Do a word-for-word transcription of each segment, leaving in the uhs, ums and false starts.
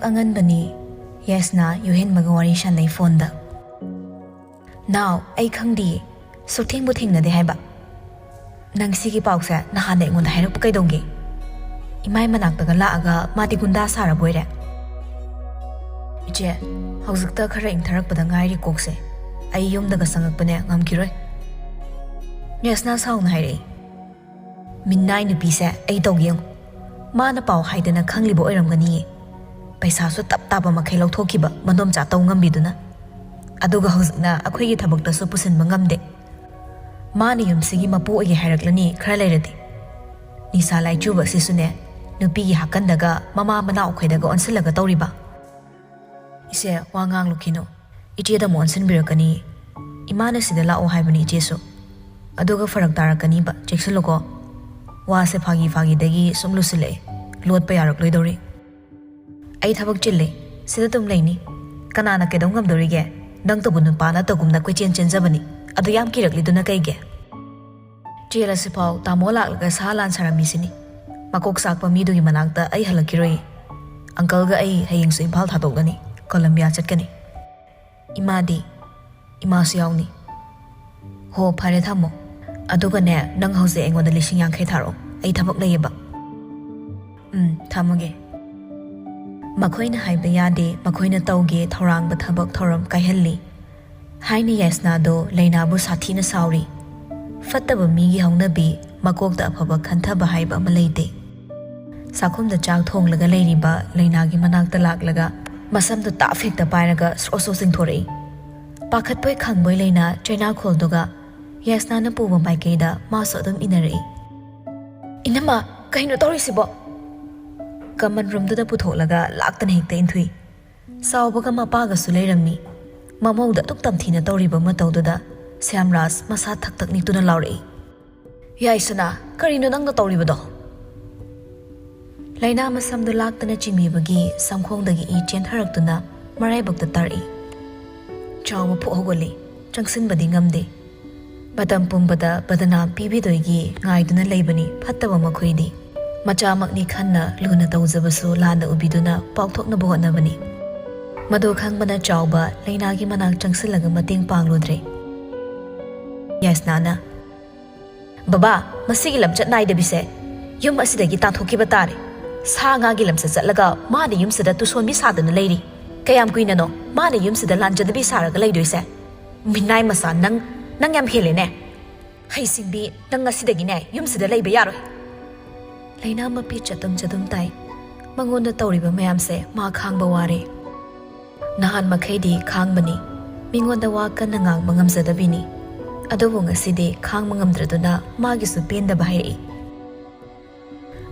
ꯑꯉꯟꯕꯅꯤ꯫ ꯌꯥꯏꯁꯅꯥ ꯌꯨꯍꯦꯟꯕꯒ ꯋꯥꯔꯤ ꯁꯥꯟꯅꯩ ꯐꯣꯟꯗ꯫ "ꯅꯥꯎ, ꯑꯩ ꯈꯪꯗꯤꯌꯦ꯫ ꯁꯨꯛꯊꯦꯡꯕꯨ ꯊꯦꯡꯅꯗꯦ ꯍꯥꯏꯕ꯫ ꯅꯪ ꯁꯤꯒꯤ ꯄꯥꯎꯁꯦ ꯅꯍꯥꯟꯗ ꯑꯩꯉꯣꯟꯗ ꯍꯥꯏꯔꯛꯄ ꯀꯩꯗꯧꯒꯦ? ꯏꯃꯥꯏ ꯃꯅꯥꯛꯇꯒ ꯂꯥꯛꯑꯒ ꯃꯥꯗꯤ ꯒꯨꯟꯗꯥ ꯁꯥꯔꯕꯣꯏꯔꯦ?" "ꯏꯆꯦ, ꯍꯧꯖꯤꯛꯇ ꯈꯔ ꯏꯪꯊꯔꯛꯄꯗ ꯉꯥꯏꯔꯤ ꯀꯣꯛꯁꯦ꯫ ꯑꯩ ꯌꯨꯝꯗꯒ ꯆꯪꯉꯛꯄꯅꯦ ꯉꯝꯈꯤꯔꯣꯏ꯫" ꯌꯥꯏꯁꯅꯥ ꯁꯥꯎꯅ ꯍꯥꯏꯔꯛꯏ꯫ "ꯃꯤꯅꯥꯏ ꯅꯨꯄꯤꯁꯦ ꯑꯩ ꯇꯧꯒꯦ ꯌꯦꯡꯉꯨ꯫ ꯃꯥꯅ ꯄꯥꯎ ꯍꯥꯏꯗꯅ ꯈꯪꯂꯤꯕ ꯑꯣꯏꯔꯝꯒꯅꯤꯌꯦ꯫ ꯄꯩꯁꯥꯁꯨ ꯇꯞ ꯇꯥꯕ ꯃꯈꯩ ꯂꯧꯊꯣꯛꯈꯤꯕ ꯃꯗꯣꯝꯆꯥ ꯇꯧ ꯉꯝꯕꯤꯗꯨꯅ꯫ ꯑꯗꯨꯒ ꯍꯧꯖꯤꯛꯅ ꯑꯩꯈꯣꯏꯒꯤ ꯊꯕꯛꯇꯁꯨ ꯄꯨꯁꯤꯟꯕ ꯉꯝꯗꯦ꯫ ꯃꯥꯅ ꯌꯨꯝꯁꯤꯒꯤ ꯃꯄꯨ ꯑꯣꯏꯒꯦ ꯍꯥꯏꯔꯛꯂꯅꯤ ꯈꯔ ꯂꯩꯔꯗꯤ꯫ ꯅꯤꯁꯥ ꯂꯥꯏꯆꯨꯕ ꯑꯁꯤꯁꯨꯅꯦ, ꯅꯨꯄꯤꯒꯤ ꯍꯥꯀꯟꯗꯒ ꯃꯃꯥ ꯃꯅꯥꯎ ꯑꯩꯈꯣꯏꯗꯒ ꯑꯣꯟꯁꯤꯜꯂꯒ ꯇꯧꯔꯤꯕ꯫" "ꯏꯆꯦ, ꯋꯥ ꯉꯥꯡꯂꯨꯈꯤꯅꯨ꯫ ꯏꯆꯦꯗ ꯑꯃꯨꯛ ꯑꯣꯟꯁꯤꯟꯕꯤꯔꯛꯀꯅꯤ꯫ ꯏꯃꯥꯅ ꯁꯤꯗ ꯂꯥꯛꯑꯣ ꯍꯥꯏꯕꯅꯤ ꯏꯆꯦꯁꯨ꯫ ꯑꯗꯨꯒ ꯐꯔꯛ ꯇꯥꯔꯛꯀꯅꯤꯕ, ꯆꯦꯛꯁꯤꯜꯂꯨꯀꯣ꯫ ꯋꯥꯁꯦ ꯐꯥꯒꯤ ꯐꯥꯒꯤꯗꯒꯤ ꯁꯨꯝ ꯂꯨꯁꯤꯜꯂꯛꯑꯦ꯫ ꯂꯣꯠꯄ ꯌꯥꯔꯛꯂꯣꯏꯗꯧꯔꯤ꯫ ꯑꯩ ꯊꯕꯛ ꯆꯤꯜꯂꯦ꯫ ꯁꯤꯗ ꯑꯗꯨꯝ ꯂꯩꯅꯤ꯫ ꯀꯅꯥꯅ ꯀꯩꯗꯧ ꯉꯝꯗꯧꯔꯤꯒꯦ? ꯅꯪꯇꯕꯨ ꯅꯨꯄꯥ ꯅꯠꯇꯒꯨꯝꯅ ꯀꯣꯏꯆꯦꯟ ꯆꯦꯟꯖꯕꯅꯤ꯫ ꯑꯗꯨ ꯌꯥꯝ ꯀꯤꯔꯛꯂꯤꯗꯨꯅ ꯀꯩꯒꯤ?" "ꯆꯦꯜꯂꯁꯤꯐꯥꯎ ꯇꯥꯃꯣ ꯂꯥꯛꯂꯒ ꯁꯥ ꯂꯥꯟ ꯁꯥꯔꯝꯃꯤꯁꯤꯅꯤ꯫ ꯃꯀꯣꯛ ꯆꯥꯛꯄ ꯃꯤꯗꯨꯒꯤ ꯃꯅꯥꯛꯇ ꯑꯩ ꯍꯜꯂꯛꯈꯤꯔꯣꯏ꯫ ꯑꯪꯀꯜꯒ ꯑꯩ ꯍꯌꯦꯡꯁꯨ ꯏꯝꯐꯥꯜ ꯊꯥꯗꯣꯛꯂꯅꯤ, ꯀꯣꯂꯝꯕꯤꯌꯥ ꯆꯠꯀꯅꯤ꯫" "ꯏꯃꯥꯗꯤ?" "ꯏꯃꯥꯁꯨ ꯌꯥꯎꯅꯤ꯫" "ꯍꯣ, ꯐꯔꯦ, ꯊꯝꯃꯣ꯫ ꯑꯗꯨꯒꯅꯦ, ꯅꯪ ꯍꯧꯖꯤꯛ ꯑꯩꯉꯣꯟꯗ ꯂꯤꯁꯤꯡ ꯌꯥꯡꯈꯩ ꯊꯥꯔꯛꯑꯣ꯫ ꯑꯩ ꯊꯕꯛ ꯂꯩꯌꯦꯕ꯫" "ꯎꯝ, ꯊꯝꯃꯒꯦ꯫" ꯃꯈꯣꯏꯅ ꯍꯥꯏꯕ ꯌꯥꯗꯦ, ꯃꯈꯣꯏꯅ ꯇꯧꯒꯦ ꯊꯧꯔꯥꯡꯕ ꯊꯕꯛ ꯊꯧꯔꯝ ꯀꯥꯏꯍꯜꯂꯤ꯫ ꯍꯥꯏꯅ ꯌꯥꯏꯁꯅꯥꯗꯣ ꯂꯩꯅꯥꯕꯨ ꯁꯥꯊꯤꯅ ꯁꯥꯎꯔꯤ꯫ ꯐꯠꯇꯕ ꯃꯤꯒꯤ ꯍꯧꯅꯕꯤ, ꯃꯀꯣꯛꯇ ꯑꯐꯕ ꯈꯟꯊꯕ ꯍꯥꯏꯕ ꯑꯃ ꯂꯩꯇꯦ꯫ ꯆꯥꯛꯈꯨꯝꯗ ꯆꯥꯛ ꯊꯣꯡꯂꯒ ꯂꯩꯔꯤꯕ ꯂꯩꯅꯥꯒꯤ ꯃꯅꯥꯛꯇ ꯂꯥꯛꯂꯒ ꯃꯁꯝꯗꯨ ꯇꯥꯞ ꯍꯦꯛꯇ ꯄꯥꯏꯔꯒ ꯁ꯭ꯔꯣ ꯁ꯭ꯔꯣ ꯆꯤꯡꯊꯣꯔꯛꯏ꯫ ꯄꯥꯈꯠꯄꯣꯏ ꯈꯪꯕꯣꯏ ꯂꯩꯅꯥ ꯆꯩꯅꯥꯈꯣꯜꯗꯨꯒ ꯌꯥꯏꯁꯅꯥꯅ ꯄꯨꯕ ꯃꯥꯏꯀꯩꯗ ꯃꯥꯁꯨ ꯑꯗꯨꯝ ꯏꯟꯅꯔꯛꯏ꯫ "ꯏꯅꯝꯃ, ꯀꯩꯅꯣ ꯇꯧꯔꯤꯁꯤꯕꯣ?" ꯀꯃꯟ ꯔꯨꯝꯗꯨꯗ ꯄꯨꯊꯣꯛꯂꯒ ꯂꯥꯛꯇꯅ ꯍꯦꯛꯇ ꯏꯟꯊꯨꯏ꯫ ꯆꯥꯎꯕꯒ ꯃꯄꯥꯒꯁꯨ ꯂꯩꯔꯝꯃꯤ꯫ ꯃꯃꯧꯗ ꯑꯗꯨꯛ ꯇꯝꯊꯤꯅ ꯇꯧꯔꯤꯕ ꯃꯇꯧꯗꯨꯗ ꯁ꯭ꯌꯥꯝꯔꯥꯖ ꯃꯁꯥ ꯊꯛ ꯊꯛ ꯅꯤꯛꯇꯨꯅ ꯂꯥꯎꯔꯛꯏ꯫ "ꯌꯥꯏꯁꯅꯥ, ꯀꯔꯤꯅꯣ ꯅꯪꯅ ꯇꯧꯔꯤꯕꯗꯣ?" ꯂꯩꯅꯥ ꯃꯁꯝꯗꯨ ꯂꯥꯛꯇꯅ ꯆꯤꯡꯕꯤꯕꯒꯤ ꯁꯝꯈꯣꯡꯗꯒꯤ ꯏ ꯆꯦꯟꯊꯔꯛꯇꯨꯅ ꯃꯔꯥꯏꯕꯛꯇ ꯇꯥꯔꯛꯏ꯫ ꯆꯥꯎꯕ ꯐꯨꯛ ꯍꯧꯒꯠꯂꯤ꯫ ꯆꯪꯁꯤꯟꯕꯗꯤ ꯉꯝꯗꯦ꯫ ꯃꯇꯝ ꯄꯨꯝꯕꯗ ꯕꯗꯅꯥꯝ ꯄꯤꯕꯤꯗꯣꯏꯒꯤ ꯉꯥꯏꯗꯨꯅ ꯂꯩꯕꯅꯤ ꯐꯠꯇꯕ ꯃꯈꯣꯏꯗꯤ꯫ ꯃꯆꯥꯃꯛꯅꯤ ꯈꯟꯅ ꯂꯨꯅ ꯇꯧꯖꯕꯁꯨ ꯂꯥꯟꯅ ꯎꯕꯤꯗꯨꯅ ꯄꯥꯎꯊꯣꯛꯅꯕ ꯍꯣꯠꯅꯕꯅꯤ꯫ ꯃꯗꯨ ꯈꯪꯕꯅ ꯆꯥꯎꯕ ꯂꯩꯅꯥꯒꯤ ꯃꯅꯥꯛ ꯆꯪꯁꯤꯜꯂꯒ ꯃꯇꯦꯡ ꯄꯥꯡꯂꯨꯗ꯭ꯔꯦ꯫ ꯌꯥꯏꯁꯅꯥꯅ, "ꯕꯕꯥ, ꯃꯁꯤꯒꯤ ꯂꯝꯆꯠ ꯅꯥꯏꯗꯕꯤꯁꯦ ꯌꯨꯝ ꯑꯁꯤꯗꯒꯤ ꯇꯥꯟꯊꯣꯛꯈꯤꯕ ꯇꯥꯔꯦ꯫ ꯁꯥ ꯉꯥꯒꯤ ꯂꯝꯆꯠ ꯆꯠꯂꯒ ꯃꯥꯅ ꯌꯨꯝꯁꯤꯗ ꯇꯨꯁꯣꯟꯕꯤ ꯁꯥꯗꯨꯅ ꯂꯩꯔꯤ꯫ ꯀꯌꯥꯝ ꯀꯨꯏꯅꯅꯣ ꯃꯥꯅ ꯌꯨꯝꯁꯤꯗ ꯂꯥꯟꯖꯗꯕꯤ ꯁꯥꯔꯒ ꯂꯩꯗꯣꯏꯁꯦ? ꯃꯤꯅꯥꯏ ꯃꯆꯥ, ꯅꯪ, ꯅꯪ ꯌꯥꯝ ꯍꯦꯜꯂꯦꯅꯦ꯫ ꯍꯩꯁꯤꯡꯕꯤ, ꯅꯪ ꯉꯁꯤꯗꯒꯤꯅꯦ ꯌꯨꯝꯁꯤꯗ ꯂꯩꯕ ꯌꯥꯔꯣꯏ꯫" ꯂꯩꯅꯥ ꯃꯄꯤ ꯆꯗꯨꯝ ꯆꯗꯨꯝ ꯇꯥꯏ꯫ ꯃꯉꯣꯟꯗ ꯇꯧꯔꯤꯕ ꯃꯌꯥꯝꯁꯦ ꯃꯥ ꯈꯥꯡꯕ ꯋꯥꯔꯦ꯫ ꯅꯍꯥꯟ ꯃꯈꯩꯗꯤ ꯈꯥꯡꯕꯅꯤ, ꯃꯤꯉꯣꯟꯗ ꯋꯥ ꯀꯟꯅ ꯉꯥꯡꯕ ꯉꯝꯖꯗꯕꯤꯅꯤ꯫ ꯑꯗꯨꯕꯨ ꯉꯁꯤꯗꯤ ꯈꯥꯡꯕ ꯉꯝꯗ꯭ꯔꯗꯨꯅ ꯃꯥꯒꯤꯁꯨ ꯄꯦꯟꯗꯕ ꯍꯥꯏꯔꯛꯏ꯫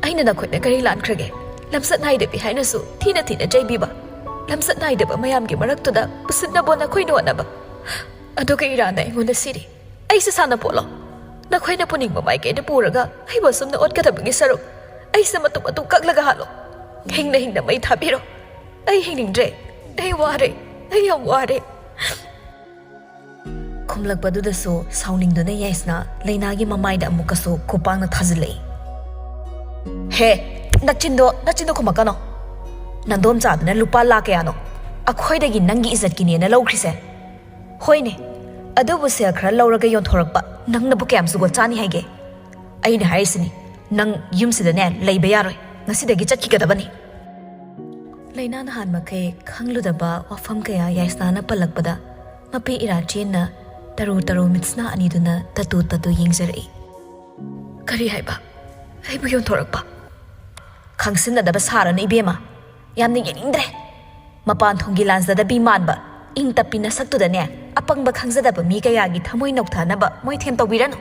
"ꯑꯩꯅ ꯅꯈꯣꯏꯗ ꯀꯔꯤ ꯂꯥꯟꯈ꯭ꯔꯒꯦ? ꯂꯝꯆꯠ ꯅꯥꯏꯗꯕꯤ ꯍꯥꯏꯅꯁꯨ ꯊꯤꯅ ꯊꯤꯅ ꯆꯩꯕꯤꯕ, ꯂꯝꯆꯠ ꯅꯥꯏꯗꯕ ꯃꯌꯥꯝꯒꯤ ꯃꯔꯛꯇꯨꯗ ꯄꯨꯁꯤꯟꯅꯕ ꯅꯈꯣꯏꯅ ꯍꯣꯠꯅꯕ, ꯑꯗꯨꯒ ꯏꯔꯥꯟꯅ ꯑꯩꯉꯣꯟꯗ ꯁꯤꯔꯤ꯫ ꯑꯩꯁꯦ ꯁꯥꯟꯅꯄꯣꯠꯂꯣ? ꯅꯈꯣꯏꯅ ꯄꯨꯅꯤꯡꯕ ꯃꯥꯏꯀꯩꯗ ꯄꯨꯔꯒ ꯍꯩꯕ ꯁꯨꯝꯅ ꯑꯣꯠꯀꯗꯕꯒꯤ ꯁꯔꯨꯛ, ꯑꯩꯁꯦ ꯃꯇꯨꯝ ꯃꯇꯨꯝ ꯀꯛꯂꯒ ꯍꯥꯠꯂꯣ꯫ ꯍꯤꯡꯅ ꯍꯤꯡꯅ ꯃꯩ ꯊꯥꯕꯤꯔꯣ꯫ ꯑꯩ ꯍꯤꯡꯅꯤꯡꯗ꯭ꯔꯦ꯫ ꯑꯩ ꯌꯥꯝ ꯋꯥꯔꯦ꯫ ꯑꯩ ꯌꯥꯝ ꯋꯥꯔꯦ꯫" ꯈꯨꯝꯂꯛꯄꯗꯨꯗꯁꯨ ꯁꯥꯎꯅꯤꯡꯗꯨꯅ ꯌꯥꯏꯁꯅꯥ ꯂꯩꯅꯥꯒꯤ ꯃꯃꯥꯏꯗ ꯑꯃꯨꯛꯀꯁꯨ ꯈꯨꯄꯥꯛꯅ ꯊꯥꯖꯤꯜꯂꯛꯏ꯫ "ꯍꯦ, ꯅꯆꯤꯟꯗꯣ, ꯅꯆꯤꯟꯗꯣ ꯈꯨꯝꯃꯛꯀꯅꯣ꯫ ꯅꯥꯗꯣꯝꯆꯥꯗꯨꯅ ꯂꯨꯄꯥ ꯂꯥꯈ ꯀꯌꯥꯅꯣ ꯑꯩꯈꯣꯏꯗꯒꯤ ꯅꯪꯒꯤ ꯏꯖꯠꯀꯤꯅꯦꯅ ꯂꯧꯈ꯭ꯔꯤꯁꯦ? ꯍꯣꯏꯅꯦ, ꯑꯗꯨꯕꯨ ꯁꯦꯜ ꯈꯔ ꯂꯧꯔꯒ ꯌꯣꯟꯊꯣꯔꯛꯄ ꯅꯪꯅꯕꯨ ꯀꯌꯥꯝ ꯖꯨꯒꯣꯠ ꯆꯥꯅꯤ ꯍꯥꯏꯒꯦ? ꯑꯩꯅ ꯍꯥꯏꯔꯤꯁꯤꯅꯤ, ꯅꯪ ꯌꯨꯝꯁꯤꯗꯅꯦ ꯂꯩꯕ ꯌꯥꯔꯣꯏ, ꯉꯁꯤꯗꯒꯤ ꯆꯠꯈꯤꯒꯗꯕꯅꯤ꯫" ꯂꯩꯅꯥ ꯅꯍꯥꯟ ꯃꯈꯩ ꯈꯪꯂꯨꯗꯕ ꯋꯥꯐꯝ ꯀꯌꯥ ꯌꯥꯏꯁꯅꯥꯅ ꯄꯜꯂꯛꯄꯗ ꯃꯄꯤ ꯏꯔꯥꯆꯦꯟꯅ ꯇꯔꯨ ꯇꯔꯨ ꯃꯤꯠꯁꯅꯥ ꯑꯅꯤꯗꯨꯅ ꯇꯠꯇꯨ ꯇꯠꯇꯨ ꯌꯦꯡꯖꯔꯛꯏ꯫ "ꯀꯔꯤ ꯍꯥꯏꯕ? ꯑꯩꯕꯨ ꯌꯣꯟꯊꯣꯔꯛꯄ? ꯈꯪꯁꯤꯟꯅꯗꯕ ꯁꯥꯔꯅꯨ ꯏꯕꯦꯝꯃ, ꯌꯥꯝꯅ ꯌꯦꯡꯅꯤꯡꯗ꯭ꯔꯦ꯫ ꯃꯄꯥꯟ ꯊꯣꯡꯒꯤ ꯂꯥꯟꯖꯗꯕꯤ ꯃꯥꯟꯕ ꯏꯪ ꯇꯞꯄꯤ ꯅꯁꯛꯇꯨꯗꯅꯦ ꯑꯄꯪꯕ ꯈꯪꯖꯗꯕ ꯃꯤ ꯀꯌꯥꯒꯤ ꯊꯃꯣꯏ ꯅꯧꯊꯅꯕ ꯃꯣꯏꯊꯦꯝ ꯇꯧꯕꯤꯔꯅꯨ꯫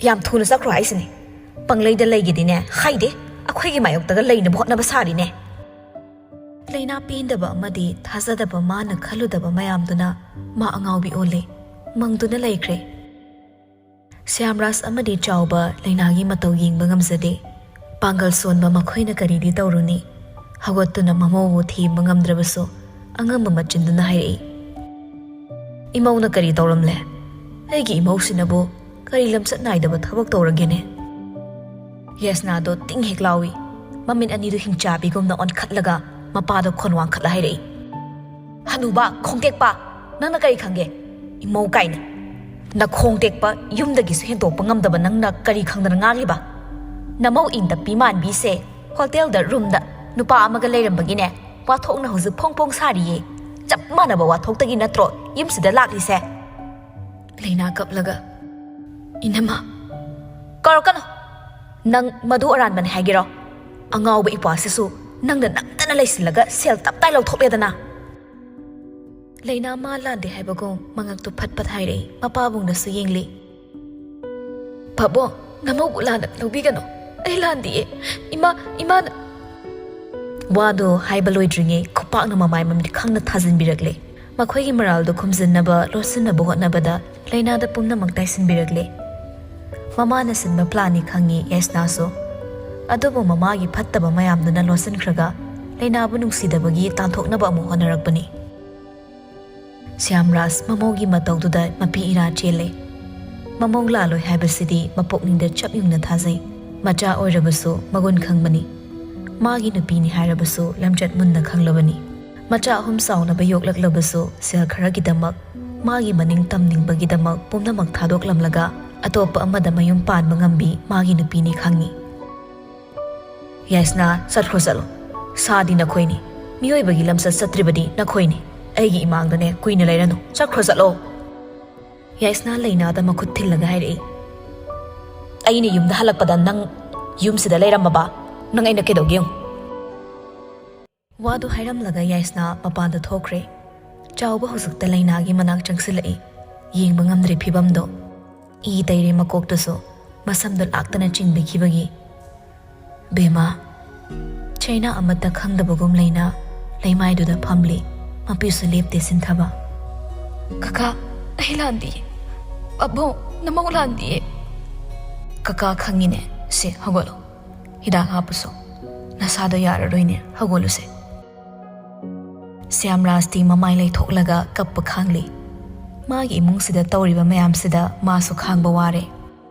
ꯌꯥꯝ ꯊꯨꯅ ꯆꯠꯈ꯭ꯔꯣ ꯍꯥꯏꯁꯤꯅꯤ꯫ ꯄꯪꯂꯩꯗ ꯂꯩꯒꯦꯗꯤꯅꯦ ꯍꯥꯏꯗꯦ, ꯑꯩꯈꯣꯏꯒꯤ ꯃꯥꯌꯣꯛꯇꯒ ꯂꯩꯅꯕ ꯍꯣꯠꯅꯕ ꯁꯥꯔꯤꯅꯦ꯫" ꯂꯩꯅꯥ ꯄꯦꯟꯗꯕ ꯑꯃꯗꯤ ꯊꯥꯖꯗꯕ ꯃꯥꯅ ꯈꯜꯂꯨꯗꯕ ꯃꯌꯥꯝꯗꯨꯅ ꯃꯥ ꯑꯉꯥꯎꯕꯤ ꯑꯣꯜꯂꯦ, ꯃꯪꯗꯨꯅ ꯂꯩꯈ꯭ꯔꯦ꯫ ꯁ꯭ꯌꯥꯝꯔꯥꯖ ꯑꯃꯗꯤ ꯆꯥꯎꯕ ꯂꯩꯅꯥꯒꯤ ꯃꯇꯧ ꯌꯦꯡꯕ ꯉꯝꯖꯗꯦ꯫ ꯄꯥꯡꯒꯜ ꯁꯣꯟꯕ ꯃꯈꯣꯏꯅ ꯀꯔꯤꯗꯤ ꯇꯧꯔꯨꯅꯤ? ꯍꯧꯒꯠꯇꯨꯅ ꯃꯃꯧꯕꯨ ꯊꯦꯝꯕ ꯉꯝꯗ꯭ꯔꯕꯁꯨ ꯑꯉꯝꯕ ꯃꯆꯤꯟꯗꯨꯅ ꯍꯥꯏꯔꯛꯏ, "ꯏꯃꯧꯅ ꯀꯔꯤ ꯇꯧꯔꯝꯂꯦ? ꯑꯩꯒꯤ ꯏꯃꯧꯁꯤꯅꯕꯨ ꯀꯔꯤ ꯂꯝꯆꯠ ꯅꯥꯏꯗꯕ ꯊꯕꯛ ꯇꯧꯔꯒꯦꯅꯦ?" ꯌꯥꯏꯁꯅꯥꯗꯣ ꯇꯤꯡ ꯍꯦꯛ ꯂꯥꯎꯏ꯫ ꯃꯃꯤꯠ ꯑꯅꯤꯗꯨ ꯍꯤꯡꯆꯥꯕꯤꯒꯨꯝꯅ ꯑꯣꯟꯈꯠꯂꯒ ꯃꯄꯥꯗꯣ ꯈꯣꯟ ꯋꯥꯡꯈꯠꯂ ꯍꯥꯏꯔꯛꯏ, "ꯍꯅꯨꯕ ꯈꯣꯡꯇꯦꯛꯄ, ꯅꯪꯅ ꯀꯔꯤ ꯈꯪꯒꯦ? ꯏꯃꯧ ꯀꯥꯏꯅ꯫ ꯅꯈꯣꯡ ꯇꯦꯛꯄ, ꯌꯨꯝꯗꯒꯤꯁꯨ ꯍꯦꯟꯗꯣꯛꯄ ꯉꯝꯗꯕ ꯅꯪꯅ ꯀꯔꯤ ꯈꯪꯗꯅ ꯉꯥꯡꯂꯤꯕ? ꯅꯃꯧ ꯏꯪ ꯇꯞꯄꯤ ꯃꯥꯟꯕꯤꯁꯦ ꯍꯣꯇꯦꯜꯗ ꯔꯨꯝꯗ ꯅꯨꯄꯥ ꯑꯃꯒ ꯂꯩꯔꯝꯕꯒꯤꯅꯦ ꯋꯥꯊꯣꯛꯅ ꯍꯧꯖꯤꯛ ꯐꯣꯡ ꯐꯣꯡ ꯁꯥꯔꯤꯌꯦ꯫ ꯆꯞ ꯃꯥꯟꯅꯕ ꯋꯥꯊꯣꯛꯇꯒꯤ ꯅꯠꯇ꯭ꯔꯣ ꯌꯨꯝꯁꯤꯗ ꯂꯥꯛꯂꯤꯁꯦ?" ꯂꯩꯅꯥ ꯀꯞꯂꯒ, "ꯏꯅꯝꯃ, ꯀꯧꯔꯛꯀꯅꯨ꯫ ꯅꯪ ꯃꯗꯨ ꯑꯔꯥꯟꯕꯅꯦ ꯍꯥꯏꯒꯦꯔꯣ? ꯑꯉꯥꯎꯕ ꯏꯄ꯭ꯋꯥꯁꯤꯁꯨ ꯅꯪꯅ ꯅꯝꯗꯅ ꯂꯩꯁꯤꯜꯂꯒ ꯁꯦꯜ ꯇꯞꯇꯥꯏ ꯂꯧꯊꯣꯛꯂꯦꯗꯅ꯫" ꯂꯩꯅꯥ ꯃꯥ ꯂꯥꯟꯗꯦ ꯍꯥꯏꯕꯒꯨꯝ ꯃꯉꯛꯇꯨ ꯐꯠ ꯐꯠ ꯍꯥꯏꯔꯛꯏ꯫ ꯃꯄꯥꯕꯨꯡꯅꯁꯨ ꯌꯦꯡꯂꯤ꯫ "ꯄꯥꯕꯨꯡ, ꯅꯃꯧꯕꯨ ꯂꯥꯟꯅ ꯂꯧꯕꯤꯒꯅꯨ꯫ ꯑꯩ ꯂꯥꯟꯗꯤꯌꯦ꯫ ꯏꯃꯥ, ꯏꯃꯥꯅ꯫" ꯋꯥꯗꯣ ꯍꯥꯏꯕ ꯂꯣꯏꯗ꯭ꯔꯤꯉꯩ ꯈꯨꯄꯥꯛꯅ ꯃꯃꯥꯏ ꯃꯃꯤꯠ ꯈꯪꯅ ꯊꯥꯖꯤꯟꯕꯤꯔꯛꯂꯦ꯫ ꯃꯈꯣꯏꯒꯤ ꯃꯔꯥꯜꯗꯨ ꯈꯨꯝꯖꯤꯟꯅꯕ, ꯂꯣꯠꯁꯤꯟꯅꯕ ꯍꯣꯠꯅꯕꯗ ꯂꯩꯅꯥꯗ ꯄꯨꯝꯅꯃꯛ ꯇꯥꯏꯁꯤꯟꯕꯤꯔꯛꯂꯦ꯫ ꯃꯃꯥꯅ ꯁꯤꯟꯕ ꯄ꯭ꯂꯥꯟꯅꯤ ꯈꯪꯉꯤ ꯌꯥꯏꯁꯅꯥꯁꯨ꯫ ꯑꯗꯨꯕꯨ ꯃꯃꯥꯒꯤ ꯐꯠꯇꯕ ꯃꯌꯥꯝꯗꯨꯅ ꯂꯣꯠꯁꯤꯟꯈ꯭ꯔꯒ ꯂꯩꯅꯥꯕꯨ ꯅꯨꯡꯁꯤꯗꯕꯒꯤ ꯇꯥꯟꯊꯣꯛꯅꯕ ꯑꯃꯨꯛ ꯍꯣꯠꯅꯔꯛꯄꯅꯤ꯫ ꯁ꯭ꯌꯥꯝꯔꯥꯖ ꯃꯃꯧꯒꯤ ꯃꯇꯧꯗꯨꯗ ꯃꯄꯤ ꯏꯔꯥ ꯆꯦꯜꯂꯦ꯫ ꯃꯃꯧ ꯂꯥꯜꯂꯣꯏ ꯍꯥꯏꯕꯁꯤꯗꯤ ꯃꯄꯨꯛꯅꯤꯡꯗ ꯆꯞ ꯌꯨꯡꯅ ꯊꯥꯖꯩ꯫ ꯃꯆꯥ ꯑꯣꯏꯔꯕꯁꯨ ꯃꯒꯨꯟ ꯈꯪꯕꯅꯤ꯫ ꯃꯥꯒꯤ ꯅꯨꯄꯤꯅꯤ ꯍꯥꯏꯔꯕꯁꯨ ꯂꯝꯆꯠ ꯃꯨꯟꯅ ꯈꯪꯂꯕꯅꯤ꯫ ꯃꯆꯥ ꯑꯍꯨꯝ ꯆꯥꯎꯅꯕ ꯌꯣꯛꯂꯛꯂꯕꯁꯨ ꯁꯦꯜ ꯈꯔꯒꯤꯗꯃꯛ, ꯃꯥꯒꯤ ꯃꯅꯤꯡ ꯇꯝꯅꯤꯡꯕꯒꯤꯗꯃꯛ ꯄꯨꯝꯅꯃꯛ ꯊꯥꯗꯣꯛꯂꯝꯂꯒ ꯑꯇꯣꯞꯄ ꯑꯃꯗ ꯃꯌꯨꯝ ꯄꯥꯟꯕ ꯉꯝꯕꯤ ꯃꯥꯒꯤ ꯅꯨꯄꯤꯅꯤ ꯈꯪꯉꯤ꯫ "ꯌꯥꯏꯁꯅꯥ, ꯆꯠꯈ꯭ꯔꯣ ꯆꯠꯂꯣ꯫ ꯁꯥꯗꯤ ꯅꯈꯣꯏꯅꯤ꯫ ꯃꯤꯑꯣꯏꯕꯒꯤ ꯂꯝꯆꯠ ꯆꯠꯇ꯭ꯔꯤꯕꯗꯤ ꯅꯈꯣꯏꯅꯤ꯫ ꯑꯩꯒꯤ ꯏꯃꯥꯡꯗꯅꯦ ꯀꯨꯏꯅ ꯂꯩꯔꯅꯨ꯫ ꯆꯠꯈ꯭ꯔꯣ ꯆꯠꯂꯣ꯫" ꯌꯥꯏꯁꯅꯥ ꯂꯩꯅꯥꯗ ꯃꯈꯨꯠ ꯊꯤꯜꯂꯒ ꯍꯥꯏꯔꯛꯏ, "ꯑꯩꯅ ꯌꯨꯝꯗ ꯍꯜꯂꯛꯄꯗ ꯅꯪ ꯌꯨꯝꯁꯤꯗ ꯂꯩꯔꯝꯃꯕ? ꯅꯪ ꯑꯩꯅ ꯀꯩꯗꯧꯒꯦ ꯌꯦꯡꯉꯨ꯫" ꯋꯥꯗꯨ ꯍꯥꯏꯔꯝꯂꯒ ꯌꯥꯏꯁꯅꯥ ꯃꯄꯥꯟꯗ ꯊꯣꯛꯈ꯭ꯔꯦ꯫ ꯆꯥꯎꯕ ꯍꯧꯖꯤꯛꯇ ꯂꯩꯅꯥꯒꯤ ꯃꯅꯥꯛ ꯆꯪꯁꯤꯜꯂꯛꯏ꯫ ꯌꯦꯡꯕ ꯉꯝꯗ꯭ꯔꯦ ꯐꯤꯕꯝꯗꯣ꯫ ꯏ ꯇꯩꯔꯦ ꯃꯀꯣꯛꯇꯁꯨ, ꯃꯁꯝꯗꯣ ꯂꯥꯛꯇꯅ ꯆꯤꯡꯕꯤꯈꯤꯕꯒꯤ꯫ "ꯕꯦꯃꯥ꯫" ꯆꯩꯅꯥ ꯑꯃꯠꯇ ꯈꯪꯗꯕꯒꯨꯝ ꯂꯩꯅꯥ ꯂꯩꯃꯥꯏꯗꯨꯗ ꯐꯝꯂꯤ꯫ ꯃꯄꯤꯁꯨ ꯂꯦꯞꯇꯦ ꯁꯤꯟꯊꯕ꯫ "ꯀꯀꯥ, ꯑꯩ ꯂꯥꯟꯗꯤꯌꯦ꯫ ꯄꯥꯕꯨꯡ, ꯅꯃꯧ ꯂꯥꯟꯗꯤꯌꯦ꯫" "ꯀꯀꯥ ꯈꯪꯉꯤꯅꯦ꯫ ꯁꯦ, ꯍꯧꯒꯠꯂꯣ꯫ ꯍꯤꯗꯥꯛ ꯍꯥꯞꯄꯨꯁꯣ꯫ ꯅꯁꯥꯗꯣ ꯌꯥꯔꯔꯣꯏꯅꯦ, ꯍꯧꯒꯠꯂꯨꯁꯦ꯫" ꯁ꯭ꯌꯥꯝꯔꯥꯖꯇꯤ ꯃꯃꯥꯏ ꯂꯩꯊꯣꯛꯂꯒ ꯀꯞꯄ ꯈꯥꯡꯂꯤ꯫ ꯃꯥꯒꯤ ꯏꯃꯨꯡꯁꯤꯗ ꯇꯧꯔꯤꯕ ꯃꯌꯥꯝꯁꯤꯗ ꯃꯥꯁꯨ ꯈꯥꯡꯕ ꯋꯥꯔꯦ꯫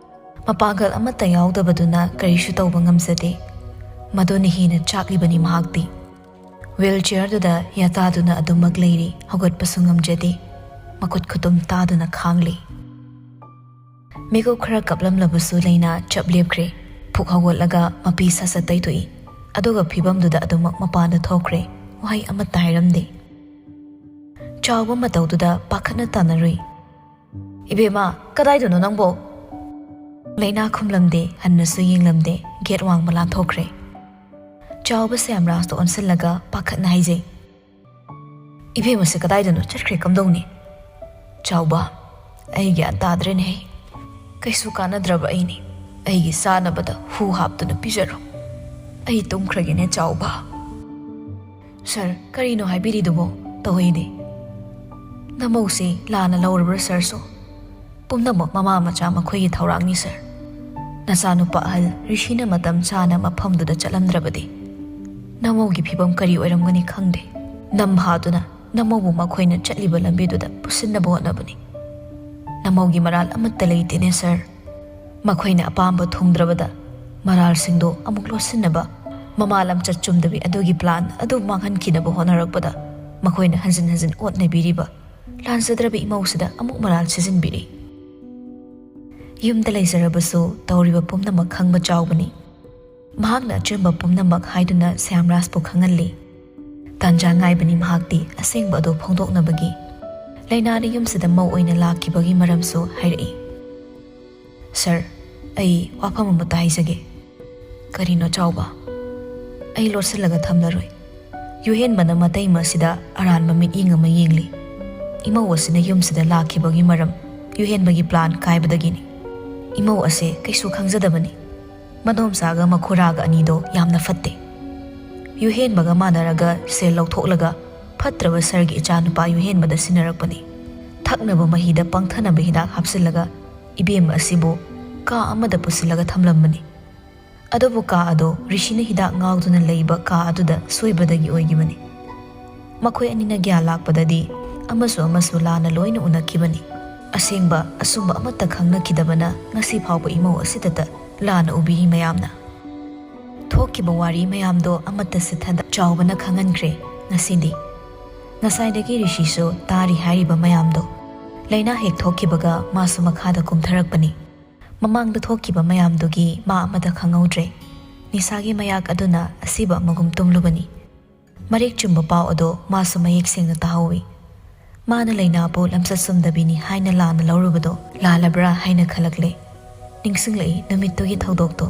ꯃꯄꯥꯡꯒꯜ ꯑꯃꯠꯇ ꯌꯥꯎꯗꯕꯗꯨꯅ ꯀꯔꯤꯁꯨ ꯇꯧꯕ ꯉꯝꯖꯗꯦ꯫ ꯃꯗꯨꯅ ꯍꯦꯟꯅ ꯆꯥꯛꯂꯤꯕꯅꯤ ꯃꯍꯥꯛꯇꯤ꯫ ꯋꯤꯜ ꯆꯤꯌꯔꯗꯨꯗ ꯌꯥꯇꯥꯗꯨꯅ ꯑꯗꯨꯃꯛ ꯂꯩꯔꯤ, ꯍꯧꯒꯠꯄꯁꯨ ꯉꯝꯖꯗꯦ꯫ ꯃꯈꯨꯠ ꯈꯨꯇꯨꯝ ꯇꯥꯗꯨꯅ ꯈꯥꯡꯂꯤ꯫ ꯃꯤꯀꯨꯞ ꯈꯔ ꯀꯞꯂꯝꯂꯕꯁꯨ ꯂꯩꯅꯥ ꯆꯞ ꯂꯦꯞꯈ꯭ꯔꯦ꯫ ꯐꯨꯛ ꯍꯧꯒꯠꯂꯒ ꯃꯄꯤ ꯁꯠ ꯁꯠ ꯇꯩꯊꯣꯛꯏ꯫ ꯑꯗꯨꯒ ꯐꯤꯕꯝꯗꯨꯗ ꯑꯗꯨꯃꯛ ꯃꯄꯥꯟꯗ ꯊꯣꯛꯈ꯭ꯔꯦ꯫ ꯋꯥꯍꯩ ꯑꯃꯠꯇ ꯍꯥꯏꯔꯝꯗꯦ꯫ ꯆꯥꯎꯕ ꯃꯇꯧꯗꯨꯗ ꯄꯥꯈꯠꯅ ꯇꯥꯟꯅꯔꯨꯏ꯫ "ꯏꯕꯦꯝꯃ, ꯀꯗꯥꯏꯗꯅꯣ ꯅꯪꯕꯣ?" ꯂꯩꯅꯥ ꯈꯨꯝꯂꯝꯗꯦ, ꯍꯟꯅꯁꯨ ꯌꯦꯡꯂꯝꯗꯦ, ꯒꯦꯠ ꯋꯥꯡꯃ ꯂꯥꯟꯊꯣꯛꯈ꯭ꯔꯦ꯫ ꯆꯥꯎꯕ ꯁ꯭ꯌꯥꯝꯔꯥꯖꯇ ꯑꯣꯟꯁꯤꯜꯂꯒ ꯄꯥꯈꯠꯅ ꯍꯥꯏꯖꯩ, "ꯏꯕꯦꯝꯃꯁꯦ ꯀꯗꯥꯏꯗꯅꯣ ꯆꯠꯈ꯭ꯔꯦ ꯀꯝꯗꯧꯅꯤ?" "ꯆꯥꯎꯕ, ꯑꯩ ꯒ꯭ꯌꯥꯟ ꯇꯥꯗ꯭ꯔꯦꯅꯦꯍꯦ꯫ ꯀꯩꯁꯨ ꯀꯥꯟꯅꯗ꯭ꯔꯕ ꯑꯩꯅꯤ꯫ ꯑꯩꯒꯤ ꯆꯥꯅꯕꯗ ꯍꯨ ꯍꯥꯞꯇꯨꯅ ꯄꯤꯖꯔꯣ꯫ ꯑꯩ ꯇꯨꯝꯈ꯭ꯔꯒꯦꯅꯦ ꯆꯥꯎꯕ꯫" "ꯁꯥꯔ, ꯀꯔꯤꯅꯣ ꯍꯥꯏꯕꯤꯔꯤꯗꯨꯕꯣ? ꯇꯧꯍꯩꯗꯦ꯫" "ꯅꯃꯧꯁꯤ ꯂꯥꯟꯅ ꯂꯧꯔꯕ꯭ꯔꯥ ꯁꯥꯔꯁꯨ?" "ꯄꯨꯝꯅꯃꯛ ꯃꯃꯥ ꯃꯆꯥ ꯃꯈꯣꯏꯒꯤ ꯊꯧꯔꯥꯡꯅꯤ ꯁꯥꯔ꯫ ꯅꯆꯥꯅꯨꯄꯥ ꯑꯍꯜ ꯔꯤꯁꯤꯅ ꯃꯇꯝ ꯆꯥꯅ ꯃꯐꯝꯗꯨꯗ ꯆꯠꯂꯝꯗ꯭ꯔꯕꯗꯤ ꯅꯃꯧꯒꯤ ꯐꯤꯕꯝ ꯀꯔꯤ ꯑꯣꯏꯔꯝꯒꯅꯤ ꯈꯪꯗꯦ꯫ ꯅꯝꯍꯥꯗꯨꯅ ꯅꯃꯧꯕꯨ ꯃꯈꯣꯏꯅ ꯆꯠꯂꯤꯕ ꯂꯝꯕꯤꯗꯨꯗ ꯄꯨꯁꯤꯟꯅꯕ ꯍꯣꯠꯅꯕꯅꯤ꯫ ꯅꯃꯧꯒꯤ ꯃꯔꯥꯜ ꯑꯃꯠꯇ ꯂꯩꯇꯦꯅꯦ ꯁꯥꯔ꯫ ꯃꯈꯣꯏꯅ ꯑꯄꯥꯝꯕ ꯊꯨꯡꯗ꯭ꯔꯕꯗ ꯃꯔꯥꯜꯁꯤꯡꯗꯣ ꯑꯃꯨꯛ ꯂꯣꯠꯁꯤꯟꯅꯕ, ꯃꯃꯥ ꯂꯝꯆꯠ ꯆꯨꯝꯗꯕꯤ ꯑꯗꯨꯒꯤ ꯄ꯭ꯂꯥꯟ ꯑꯗꯨ ꯃꯥꯡꯍꯟꯈꯤꯅꯕ ꯍꯣꯠꯅꯔꯛꯄꯗ ꯃꯈꯣꯏꯅ ꯍꯟꯖꯤꯟ ꯍꯟꯖꯤꯟ ꯑꯣꯠꯅꯕꯤꯔꯤꯕ ꯂꯥꯟꯖꯗ꯭ꯔꯕ ꯏꯃꯧꯁꯤꯗ ꯑꯃꯨꯛ ꯃꯔꯥꯜ ꯁꯤꯖꯤꯟꯕꯤꯔꯤ꯫ ꯌꯨꯝꯗ ꯂꯩꯖꯔꯕꯁꯨ ꯇꯧꯔꯤꯕ ꯄꯨꯝꯅꯃꯛ ꯈꯪꯕ ꯆꯥꯎꯕꯅꯤ꯫ ꯃꯍꯥꯛꯅ ꯑꯆꯨꯝꯕ ꯄꯨꯝꯅꯃꯛ ꯍꯥꯏꯗꯨꯅ ꯁ꯭ꯌꯥꯝꯔꯥꯖꯄꯨ ꯈꯪꯍꯜꯂꯤ꯫ ꯇꯥꯟꯖꯥ ꯉꯥꯏꯕꯅꯤ ꯃꯍꯥꯛꯇꯤ ꯑꯁꯦꯡꯕ ꯑꯗꯨ ꯐꯣꯡꯗꯣꯛꯅꯕꯒꯤ꯫ ꯂꯩꯅꯥꯅ ꯌꯨꯝꯁꯤꯗ ꯃꯧ ꯑꯣꯏꯅ ꯂꯥꯛꯈꯤꯕꯒꯤ ꯃꯔꯝꯁꯨ ꯍꯥꯏꯔꯛꯏ꯫ "ꯁꯥꯔ, ꯑꯩ ꯋꯥꯐꯝ ꯑꯃꯇ ꯍꯥꯏꯖꯒꯦ꯫" "ꯀꯔꯤꯅꯣ ꯆꯥꯎꯕ?" "ꯑꯩ ꯂꯣꯠꯁꯤꯜꯂꯒ ꯊꯝꯂꯔꯣꯏ꯫ ꯌꯨꯍꯦꯟꯕꯅ ꯃꯇꯩꯃ ꯑꯁꯤꯗ ꯑꯔꯥꯟꯕ ꯃꯤꯠꯌꯦꯡ ꯑꯃ ꯌꯦꯡꯂꯤ꯫ ꯏꯃꯧ ꯑꯁꯤꯅ ꯌꯨꯝꯁꯤꯗ ꯂꯥꯛꯈꯤꯕꯒꯤ ꯃꯔꯝ ꯌꯨꯍꯦꯟꯕꯒꯤ ꯄ꯭ꯂꯥꯟ ꯀꯥꯏꯕꯗꯒꯤꯅꯤ꯫ ꯏꯃꯧ ꯑꯁꯦ ꯀꯩꯁꯨ ꯈꯪꯖꯗꯕꯅꯤ꯫ ꯃꯗꯣꯝꯆꯥꯒ ꯃꯈꯨꯔꯥꯒ ꯑꯅꯤꯗꯣ ꯌꯥꯝꯅ ꯐꯠꯇꯦ꯫ ꯌꯨꯍꯦꯟꯕꯒ ꯃꯥꯟꯅꯔꯒ ꯁꯦꯜ ꯂꯧꯊꯣꯛꯂꯒ ꯐꯠꯇ꯭ꯔꯕ ꯁꯥꯔꯒꯤ ꯏꯆꯥꯅꯨꯄꯥ ꯌꯨꯍꯦꯟꯕꯗ ꯁꯤꯟꯅꯔꯛꯄꯅꯤ꯫ ꯊꯛꯅꯕ ꯃꯍꯤꯗ ꯄꯪꯊꯅꯕ ꯍꯤꯗꯥꯛ ꯍꯥꯞꯆꯤꯜꯂꯒ ꯏꯕꯦꯝꯃ ꯑꯁꯤꯕꯨ ꯀꯥ ꯑꯃꯗ ꯄꯨꯁꯤꯜꯂꯒ ꯊꯝꯂꯝꯕꯅꯤ꯫ ꯑꯗꯨꯕꯨ ꯀꯥ ꯑꯗꯣ ꯔꯤꯁꯤꯅ ꯍꯤꯗꯥꯛ ꯉꯥꯎꯗꯨꯅ ꯂꯩꯕ ꯀꯥ ꯑꯗꯨꯗ ꯁꯣꯏꯕꯗꯒꯤ ꯑꯣꯏꯈꯤꯕꯅꯤ꯫ ꯃꯈꯣꯏ ꯑꯅꯤꯅ ꯒ꯭ꯌꯥꯟ ꯂꯥꯛꯄꯗꯗꯤ ꯑꯃꯁꯨ ꯑꯃꯁꯨ ꯂꯥꯟꯅ ꯂꯣꯏꯅ ꯎꯅꯈꯤꯕꯅꯤ꯫ ꯑꯁꯦꯡꯕ ꯑꯆꯨꯝꯕ ꯑꯃꯠꯇ ꯈꯪꯅꯈꯤꯗꯕꯅ ꯉꯁꯤ ꯐꯥꯎꯕ ꯏꯃꯧ ꯑꯁꯤꯗꯇ ꯂꯥꯟꯅ ꯎꯕꯤꯔꯤ ꯃꯌꯥꯝꯅ꯫ ꯊꯣꯛꯈꯤꯕ ꯋꯥꯔꯤ ꯃꯌꯥꯝꯗꯣ ꯑꯃꯠꯇ ꯁꯤꯊꯗ ꯆꯥꯎꯕꯅ ꯈꯪꯍꯟꯈ꯭ꯔꯦ ꯉꯁꯤꯗꯤ꯫ ꯉꯁꯥꯏꯗꯒꯤ ꯔꯤꯁꯤꯁꯨ ꯇꯥꯔꯤ ꯍꯥꯏꯔꯤꯕ ꯃꯌꯥꯝꯗꯣ꯫ ꯂꯥꯏꯅꯥ ꯍꯦꯛ ꯊꯣꯛꯈꯤꯕꯒ ꯃꯥꯁꯨ ꯃꯈꯥꯗ ꯀꯨꯝꯊꯔꯛꯄꯅꯤ꯫ ꯃꯃꯥꯡꯗ ꯊꯣꯛꯈꯤꯕ ꯃꯌꯥꯝꯗꯨꯒꯤ ꯃꯥ ꯑꯃꯠꯇ ꯈꯪꯍꯧꯗ꯭ꯔꯦ꯫ ꯅꯤꯁꯥꯒꯤ ꯃꯌꯥꯛ ꯑꯗꯨꯅ ꯑꯁꯤꯕ ꯑꯃꯒꯨꯝ ꯇꯨꯝꯂꯨꯕꯅꯤ꯫ ꯃꯔꯤꯛ ꯆꯨꯝꯕ ꯄꯥꯎ ꯑꯗꯣ ꯃꯥꯁꯨ ꯃꯌꯦꯛ ꯁꯦꯡꯅ ꯇꯥꯍꯧꯏ꯫ ꯃꯥꯅ ꯂꯥꯏꯅꯥꯕꯨ ꯂꯝꯆꯠ ꯆꯨꯝꯗꯕꯤꯅꯤ ꯍꯥꯏꯅ ꯂꯥꯟꯅ ꯂꯧꯔꯨꯕꯗꯣ ꯂꯥꯜꯂꯕ꯭ꯔꯥ ꯍꯥꯏꯅ ꯈꯜꯂꯛꯂꯦ꯫ ꯅꯤꯡꯁꯤꯡꯂꯛꯏ ꯅꯨꯃꯤꯠꯇꯨꯒꯤ ꯊꯧꯗꯣꯛꯇꯣ꯫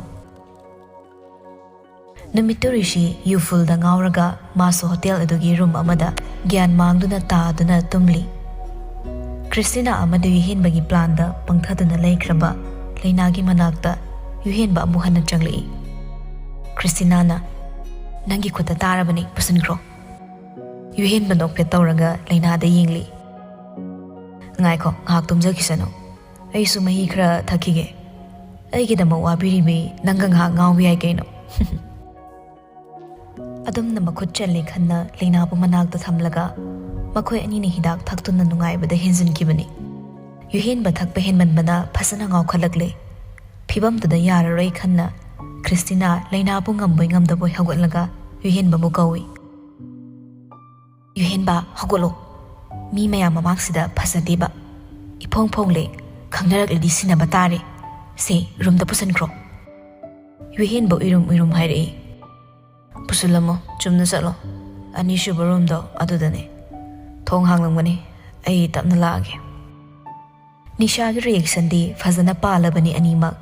ꯅꯨꯃꯤꯠꯇꯨ ꯔꯤꯁꯤ ꯌꯨ ꯐꯨꯜꯗ ꯉꯥꯎꯔꯒ ꯃꯥꯁꯨ ꯍꯣꯇꯦꯜ ꯑꯗꯨꯒꯤ ꯔꯨꯝ ꯑꯃꯗ ꯒ꯭ꯌꯥꯟ ꯃꯥꯡꯗꯨꯅ ꯇꯥꯗꯨꯅ ꯇꯨꯝꯂꯤ꯫ ꯈ꯭ꯔꯤꯁꯇꯤꯅꯥ ꯑꯃꯗꯤ ꯌꯨꯍꯦꯟꯕꯒꯤ ꯄ꯭ꯂꯥꯟꯗ ꯄꯪꯊꯗꯨꯅ ꯂꯩꯈ꯭ꯔꯕ ꯂꯥꯏꯅꯥꯒꯤ ꯃꯅꯥꯛꯇ ꯌꯨꯍꯦꯟꯕ ꯑꯃꯨꯛ ꯍꯟꯅ ꯆꯪꯂꯛꯏ꯫ ꯈ꯭ꯔꯤꯁꯇꯤꯅꯥꯅ, "ꯅꯪꯒꯤ ꯈꯨꯠꯇ ꯇꯥꯔꯕꯅꯤ, ꯄꯨꯁꯤꯟꯈ꯭ꯔꯣ꯫" ꯌꯨꯍꯦꯟꯕ ꯅꯣꯛꯐꯦꯠ ꯇꯧꯔꯒ ꯂꯥꯏꯅꯥꯗ ꯌꯦꯡꯂꯤ꯫ "ꯉꯥꯏꯈꯣ, ꯉꯥꯏꯍꯥꯛ ꯇꯨꯝꯖꯈꯤꯁꯅꯨ꯫ ꯑꯩꯁꯨ ꯃꯍꯤ ꯈꯔ ꯊꯛꯈꯤꯒꯦ꯫ ꯑꯩꯒꯤꯗꯃꯛ ꯋꯥꯕꯤꯔꯤꯕꯤ ꯅꯪꯒ ꯉꯥꯏꯍꯥꯛ ꯉꯥꯎꯕ ꯌꯥꯏ ꯀꯩꯅꯣ꯫" ꯑꯗꯨꯝꯅ ꯃꯈꯨꯠ ꯆꯜꯂꯦ ꯈꯟꯅ ꯂꯥꯏꯅꯥꯕꯨ ꯃꯅꯥꯛꯇ ꯊꯝꯂꯒ ꯃꯈꯣꯏ ꯑꯅꯤꯅ ꯍꯤꯗꯥꯛ ꯊꯛꯇꯨꯅ ꯅꯨꯡꯉꯥꯏꯕꯗ ꯍꯦꯟꯖꯤꯟꯈꯤꯕꯅꯤ꯫ ꯌꯨꯍꯦꯟꯕ ꯊꯛꯄ ꯍꯦꯟꯃꯟꯕꯅ ꯐꯖꯅ ꯉꯥꯎꯈꯠꯂꯛꯂꯦ꯫ ꯐꯤꯕꯝꯗꯨꯗ ꯌꯥꯔꯔꯣꯏ ꯈꯟꯅ ꯈ꯭ꯔꯤꯁꯇꯤꯅꯥ ꯂꯥꯏꯅꯥꯕꯨ ꯉꯝꯕꯣꯏ ꯉꯝꯗꯕꯣꯏ ꯍꯧꯒꯠꯂꯒ ꯌꯨꯍꯦꯟꯕꯕꯨ ꯀꯧꯏ꯫ "ꯌꯨꯍꯦꯟꯕ, ꯍꯧꯒꯠꯂꯣ꯫ ꯃꯤ ꯃꯌꯥꯝ ꯃꯃꯥꯡꯁꯤꯗ ꯐꯖꯗꯦꯕ꯫ ꯏꯐꯣꯡ ꯐꯣꯡꯂꯦ꯫ ꯈꯪꯅꯔꯛꯂꯗꯤ ꯁꯤꯟꯅꯕ ꯇꯥꯔꯦ꯫ ꯁꯦ, ꯔꯨꯝꯗ ꯄꯨꯁꯤꯟꯈ꯭ꯔꯣ꯫" ꯌꯨꯍꯦꯟꯕ ꯎꯏꯔꯨꯝ ꯎꯏꯔꯨꯝ ꯍꯥꯏꯔꯛꯏ꯫ "ꯄꯨꯁꯤꯜꯂꯝꯃꯣ, ꯆꯨꯝꯅ ꯆꯠꯂꯣ꯫ ꯑꯅꯤꯁꯨꯕ ꯔꯨꯝꯗꯣ ꯑꯗꯨꯗꯅꯦ꯫ ꯊꯣꯡ ꯍꯥꯡꯂꯝꯒꯅꯤ꯫ ꯑꯩ ꯇꯞꯅ ꯂꯥꯛꯑꯒꯦ꯫" ꯅꯤꯁꯥꯒꯤ ꯔꯤꯌꯦꯛꯁꯟꯗꯤ ꯐꯖꯅ ꯄꯥꯜꯂꯕꯅꯤ ꯑꯅꯤꯃꯛ꯫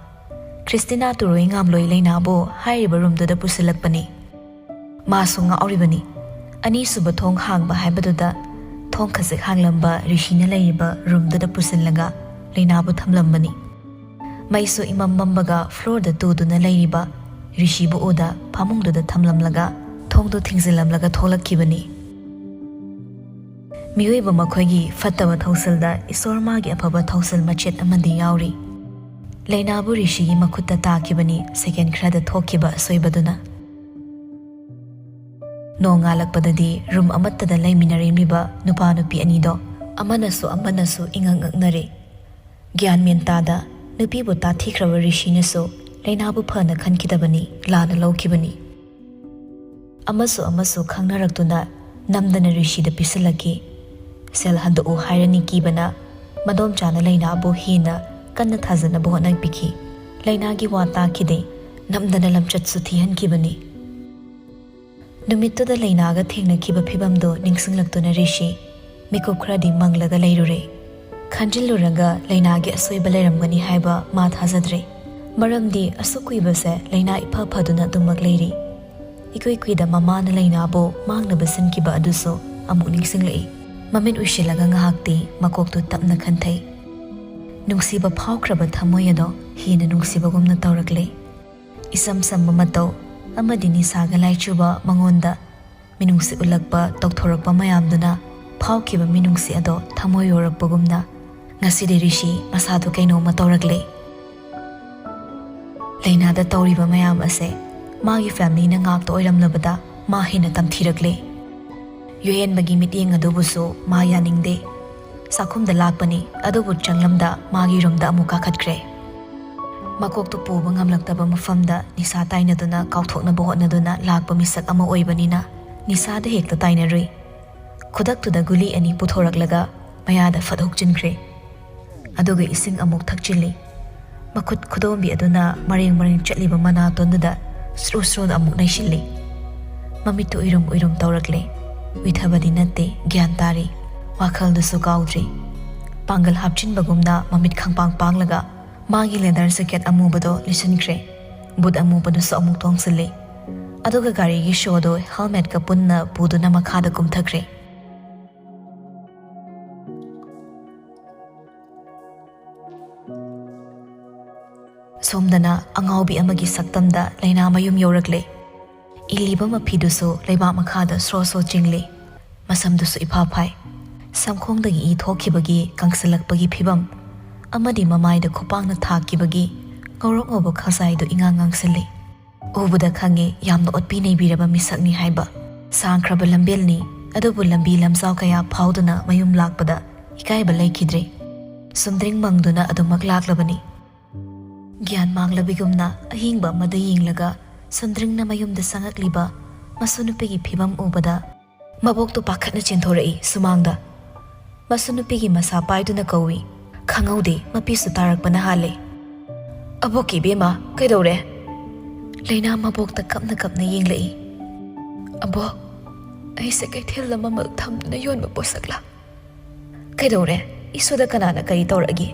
ꯈ꯭ꯔꯤꯁꯇꯤꯅꯥ ꯇꯨꯔꯣꯏ ꯉꯥꯝꯂꯣꯏ ꯂꯥꯏꯅꯥꯕꯨ ꯍꯥꯏꯔꯤꯕ ꯔꯨꯝꯗꯨꯗ ꯄꯨꯁꯤꯜꯂꯛꯄꯅꯤ꯫ ꯃꯥꯁꯨ ꯉꯥꯎꯔꯤꯕꯅꯤ꯫ ꯑꯅꯤꯁꯨꯕ ꯊꯣꯡ ꯍꯥꯡꯕ ꯍꯥꯏꯕꯗꯨꯗ ꯊꯣꯡ ꯈꯖꯤꯛ ꯍꯥꯡꯂꯝꯕ ꯔꯤꯁꯤꯅ ꯂꯩꯔꯤꯕ ꯔꯨꯝꯗꯨꯗ ꯄꯨꯁꯤꯜꯂꯒ ꯂꯥꯏꯅꯥꯕꯨ ꯊꯝꯂꯝꯕꯅꯤ꯫ ꯃꯩꯁꯨ ꯏꯃꯝ ꯃꯝꯕꯒ ꯐ꯭ꯂꯣꯔꯗ ꯇꯨꯗꯨꯅ ꯂꯩꯔꯤꯕ ꯔꯤꯁꯤꯕꯨ ꯎꯗ ꯐꯃꯨꯡꯗꯨꯗ ꯊꯝꯂꯝꯂꯒ ꯊꯣꯡꯗꯨ ꯊꯤꯡꯖꯤꯜꯂꯝꯂꯒ ꯊꯣꯛꯂꯛꯈꯤꯕꯅꯤ꯫ ꯃꯤꯑꯣꯏꯕ ꯃꯈꯣꯏꯒꯤ ꯐꯠꯇꯕ ꯊꯧꯁꯤꯜꯗ ꯏꯁꯣꯔ ꯃꯥꯒꯤ ꯑꯐꯕ ꯊꯧꯁꯤꯜ ꯃꯆꯦꯠ ꯑꯃꯗꯤ ꯌꯥꯎꯔꯤ꯫ ꯂꯥꯏꯅꯥꯕꯨ ꯔꯤꯁꯤꯒꯤ ꯃꯈꯨꯠꯇ ꯇꯥꯈꯤꯕꯅꯤ ꯁꯦꯀꯦꯟ ꯈꯔꯗ ꯊꯣꯛꯈꯤꯕ ꯑꯁꯣꯏꯕꯗꯨꯅ꯫ ꯅꯣꯡꯉꯥꯜꯂꯛꯄꯗꯗꯤ ꯔꯨꯝ ꯑꯃꯠꯇꯗ ꯂꯩꯃꯤꯟꯅꯔꯝꯂꯤꯕ ꯅꯨꯄꯥ ꯅꯨꯄꯤ ꯑꯅꯤꯗꯣ ꯑꯃꯅꯁꯨ ꯑꯃꯅꯁꯨ ꯏꯉꯛ ꯉꯛꯅꯔꯦ꯫ ꯒ꯭ꯌꯥꯟ ꯃꯦꯟ ꯇꯥꯗ ꯅꯨꯄꯤꯕꯨ ꯇꯥꯊꯤꯈ꯭ꯔꯕ ꯔꯤꯁꯤꯅꯁꯨ ꯂꯩꯅꯥꯕꯨ ꯐꯅ ꯈꯟꯈꯤꯗꯕꯅꯤ, ꯂꯥꯟꯅ ꯂꯧꯈꯤꯕꯅꯤ꯫ ꯑꯃꯁꯨ ꯑꯃꯁꯨ ꯈꯪꯅꯔꯛꯇꯨꯅ ꯅꯝꯗꯅ ꯔꯤꯁꯤꯗ ꯄꯤꯁꯤꯜꯂꯛꯈꯤ꯫ ꯁꯦꯜ ꯍꯟꯗꯣꯛꯎ ꯍꯥꯏꯔꯅꯤ ꯀꯤꯕꯅ ꯃꯗꯣꯝꯆꯥꯅ ꯂꯩꯅꯥꯕꯨ ꯍꯦꯟꯅ ꯀꯟꯅ ꯊꯥꯖꯅꯕ ꯍꯣꯠꯅꯕꯤꯈꯤ꯫ ꯂꯩꯅꯥꯒꯤ ꯋꯥ ꯇꯥꯈꯤꯗꯦ꯫ ꯅꯝꯗꯅ ꯂꯝꯆꯠꯁꯨ ꯊꯤꯍꯟꯈꯤꯕꯅꯤ꯫ ꯅꯨꯃꯤꯠꯇꯨꯗ ꯂꯩꯅꯥꯒ ꯊꯦꯡꯅꯈꯤꯕ ꯐꯤꯕꯝꯗꯨ ꯅꯤꯡꯁꯤꯡꯂꯛꯇꯨꯅ ꯔꯤꯁꯤ ꯃꯤꯀꯨꯞ ꯈꯔꯗꯤ ꯃꯪꯂꯒ ꯂꯩꯔꯨꯔꯦ꯫ ꯈꯟꯖꯤꯜꯂꯨꯔꯒ ꯂꯩꯅꯥꯒꯤ ꯑꯁꯣꯏꯕ ꯂꯩꯔꯝꯒꯅꯤ ꯍꯥꯏꯕ ꯃꯥ ꯊꯥꯖꯗ꯭ꯔꯦ꯫ ꯃꯔꯝꯗꯤ ꯑꯁꯨꯛ ꯀꯨꯏꯕꯁꯦ ꯂꯩꯅꯥ ꯏꯐ ꯐꯗꯨꯅ ꯑꯗꯨꯃꯛ ꯂꯩꯔꯤ꯫ ꯏꯀꯨꯏ ꯀꯨꯏꯗ ꯃꯃꯥꯅ ꯂꯩꯅꯥꯕꯨ ꯃꯥꯡꯅꯕ ꯁꯤꯟꯈꯤꯕ ꯑꯗꯨꯁꯨ ꯑꯃꯨꯛ ꯅꯤꯡꯁꯤꯡꯂꯛꯏ꯫ ꯃꯃꯤꯠ ꯎꯏꯁꯤꯜꯂꯒ ꯉꯥꯏꯍꯥꯛꯇꯤ ꯃꯀꯣꯛꯇꯨ ꯇꯞꯅ ꯈꯟꯊꯩ꯫ ꯅꯨꯡꯁꯤꯕ ꯐꯥꯎꯈ꯭ꯔꯕ ꯊꯃꯣꯏ ꯑꯗꯣ ꯍꯦꯟꯅ ꯅꯨꯡꯁꯤꯕꯒꯨꯝꯅ ꯇꯧꯔꯛꯂꯦ꯫ ꯏꯁꯝ ꯁꯝꯕ ꯃꯇꯧ ꯑꯃꯗꯤ ꯅꯤꯁꯥꯒ ꯂꯥꯏꯆꯨꯕ ꯃꯉꯣꯟꯗ ꯃꯤꯅꯨꯡꯁꯤ ꯎꯠꯂꯛꯄ, ꯇꯧꯊꯣꯔꯛꯄ ꯃꯌꯥꯝꯗꯨꯅ ꯐꯥꯎꯈꯤꯕ ꯃꯤꯅꯨꯡꯁꯤ ꯑꯗꯣ ꯊꯃꯣꯏ ꯌꯧꯔꯛꯄꯒꯨꯝꯅ ꯉꯁꯤꯗꯤ ꯔꯤꯁꯤ ꯃꯁꯥꯗꯣ ꯀꯩꯅꯣꯝꯃ ꯇꯧꯔꯛꯂꯦ꯫ ꯂꯩꯅꯥꯗ ꯇꯧꯔꯤꯕ ꯃꯌꯥꯝ ꯑꯁꯦ ꯃꯥꯒꯤ ꯐꯦꯃꯤꯂꯤꯅ ꯉꯥꯛꯇ ꯑꯣꯏꯔꯝꯂꯕꯗ ꯃꯥ ꯍꯦꯟꯅ ꯇꯝꯊꯤꯔꯛꯂꯦ꯫ ꯌꯨꯍꯦꯟꯕꯒꯤ ꯃꯤꯠꯌꯦꯡ ꯑꯗꯨꯕꯨꯁꯨ ꯃꯥ ꯌꯥꯅꯤꯡꯗꯦ꯫ ꯆꯥꯛꯈꯨꯝꯗ ꯂꯥꯛꯄꯅꯤ, ꯑꯗꯨꯕꯨ ꯆꯪꯂꯝꯗ ꯃꯥꯒꯤ ꯔꯨꯝꯗ ꯑꯃꯨꯛ ꯀꯥꯈꯠꯈ꯭ꯔꯦ꯫ ꯃꯀꯣꯛꯇꯨ ꯄꯨꯕ ꯉꯝꯂꯛꯇꯕ ꯃꯐꯝꯗ ꯅꯤꯁꯥ ꯇꯥꯏꯅꯗꯨꯅ ꯀꯥꯎꯊꯣꯛꯅꯕ ꯍꯣꯠꯅꯗꯨꯅ ꯂꯥꯛꯄ ꯃꯤꯁꯛ ꯑꯃ ꯑꯣꯏꯕꯅꯤꯅ ꯅꯤꯁꯥꯗ ꯍꯦꯛꯇ ꯇꯥꯏꯅꯔꯨꯏ꯫ ꯈꯨꯗꯛꯇꯨꯗ ꯒꯨꯂꯤ ꯑꯅꯤ ꯄꯨꯊꯣꯔꯛꯂꯒ ꯃꯌꯥꯗ ꯐꯠ ꯍꯨꯛꯆꯤꯟꯈ꯭ꯔꯦ꯫ ꯑꯗꯨꯒ ꯏꯁꯤꯡ ꯑꯃꯨꯛ ꯊꯛꯆꯤꯜꯂꯤ꯫ ꯃꯈꯨꯠ ꯈꯨꯗꯣꯝꯕꯤ ꯑꯗꯨꯅ ꯃꯔꯦꯡ ꯃꯔꯦꯡ ꯆꯠꯂꯤꯕ ꯃꯅꯥꯇꯣꯟꯗꯨꯗ ꯁ꯭ꯔꯨ ꯁ꯭ꯔꯨꯅ ꯑꯃꯨꯛ ꯅꯩꯁꯤꯜꯂꯤ꯫ ꯃꯃꯤꯠꯇꯨ ꯎꯏꯔꯨꯝ ꯎꯏꯔꯨꯝ ꯇꯧꯔꯛꯂꯦ꯫ ꯎꯏꯊꯕꯗꯤ ꯅꯠꯇꯦ, ꯒ꯭ꯌꯥꯟ ꯇꯥꯔꯤ꯫ ꯋꯥꯈꯜꯗꯨꯁꯨ ꯀꯥꯎꯗ꯭ꯔꯤ꯫ ꯄꯥꯡꯒꯜ ꯍꯥꯞꯆꯤꯟꯕꯒꯨꯝꯅ ꯃꯃꯤꯠ ꯈꯪꯄꯥꯡ ꯄꯥꯡꯂꯒ ꯃꯥꯒꯤ ꯂꯦꯗꯔ ꯖꯦꯀꯦꯠ ꯑꯃꯨꯕꯗꯣ ꯂꯤꯠꯁꯤꯟꯈ꯭ꯔꯦ꯫ ꯕꯨꯠ ꯑꯃꯨꯕꯗꯨꯁꯨ ꯑꯃꯨꯛ ꯇꯣꯡꯁꯤꯜꯂꯤ꯫ ꯑꯗꯨꯒ ꯒꯥꯔꯤꯒꯤ ꯁꯣꯗꯣ ꯍꯦꯜꯃꯦꯠꯀ ꯄꯨꯟꯅ ꯄꯨꯗꯨꯅ ꯃꯈꯥꯗ ꯀꯨꯝꯊꯈ꯭ꯔꯦ꯫ ꯁꯣꯝꯗꯅ ꯑꯉꯥꯎꯕꯤ ꯑꯃꯒꯤ ꯁꯛꯇꯝꯗ ꯂꯩꯅꯥ ꯃꯌꯨꯝ ꯌꯧꯔꯛꯂꯦ꯫ ꯏꯜꯂꯤꯕ ꯃꯐꯤꯗꯨꯁꯨ ꯂꯩꯕꯥꯛ ꯃꯈꯥꯗ ꯁ꯭ꯔꯣ ꯁ꯭ꯔꯣ ꯆꯤꯡꯂꯤ꯫ ꯃꯁꯝꯗꯨꯁꯨ ꯏꯐꯥ ꯐꯥꯏ꯫ ꯁꯝꯈꯣꯡꯗꯒꯤ ꯏ ꯊꯣꯛꯈꯤꯕꯒꯤ ꯀꯪꯁꯤꯜꯂꯛꯄꯒꯤ ꯐꯤꯕꯝ ꯑꯃꯗꯤ ꯃꯃꯥꯏꯗ ꯈꯨꯄꯥꯛꯅ ꯊꯥꯈꯤꯕꯒꯤ ꯉꯧꯔꯣꯛ ꯉꯧꯕ ꯈꯖꯥꯏꯗꯨ ꯏꯉꯥꯡ ꯉꯥꯡꯁꯤꯜꯂꯤ꯫ ꯎꯕꯗ ꯈꯪꯉꯦ ꯌꯥꯝꯅ ꯑꯣꯠꯄꯤ ꯅꯩꯕꯤꯔꯕ ꯃꯤꯁꯛꯅꯤ ꯍꯥꯏꯕ꯫ ꯁꯥꯡꯈ꯭ꯔꯕ ꯂꯝꯕꯦꯜꯅꯤ, ꯑꯗꯨꯕꯨ ꯂꯝꯕꯤ ꯂꯝꯖꯥꯎ ꯀꯌꯥ ꯐꯥꯎꯗꯨꯅ ꯃꯌꯨꯝ ꯂꯥꯛꯄꯗ ꯏꯀꯥꯏꯕ ꯂꯩꯈꯤꯗ꯭ꯔꯦ꯫ ꯁꯨꯟꯗ꯭ꯔꯤꯡ ꯃꯪꯗꯨꯅ ꯑꯗꯨꯃꯛ ꯂꯥꯛꯂꯕꯅꯤ꯫ ꯒ꯭ꯌꯥꯟ ꯃꯥꯡꯂꯕꯤꯒꯨꯝꯅ ꯑꯍꯤꯡꯕ ꯑꯃꯗ ꯌꯦꯡꯂꯒ ꯁꯨꯟꯗ꯭ꯔꯤꯡꯅ ꯃꯌꯨꯝꯗ ꯆꯪꯉꯛꯂꯤꯕ ꯃꯁꯨ ꯅꯨꯄꯤꯒꯤ ꯐꯤꯕꯝ ꯎꯕꯗ ꯃꯕꯣꯛꯇꯣ ꯄꯥꯈꯠꯅ ꯆꯦꯟꯊꯣꯔꯛꯏ ꯁꯨꯃꯥꯡꯗ꯫ ꯃꯁꯨ ꯅꯨꯄꯤꯒꯤ ꯃꯁꯥ ꯄꯥꯏꯗꯨꯅ ꯀꯧꯏ꯫ ꯈꯪꯍꯧꯗꯦ, ꯃꯄꯤꯁꯨ ꯇꯥꯔꯛꯄꯅ ꯍꯥꯜꯂꯦ꯫ "ꯑꯕꯣꯛꯀꯤ ꯏꯕꯦꯝꯃ, ꯀꯩꯗꯧꯔꯦ?" ꯂꯩꯅꯥ ꯃꯕꯣꯛꯇ ꯀꯞꯅ ꯀꯞꯅ ꯌꯦꯡꯂꯛꯏ꯫ "ꯑꯕꯣꯛ, ꯑꯩꯁꯦ ꯀꯩꯊꯦꯜꯗ ꯃꯃꯜ ꯊꯝꯗꯨꯅ ꯌꯣꯟꯕ ꯄꯣꯠꯁꯛꯂꯥ?" "ꯀꯩꯗꯧꯔꯦ? ꯏꯁꯨꯗ ꯀꯅꯥꯅ ꯀꯔꯤ ꯇꯧꯔꯛꯑꯒꯦ?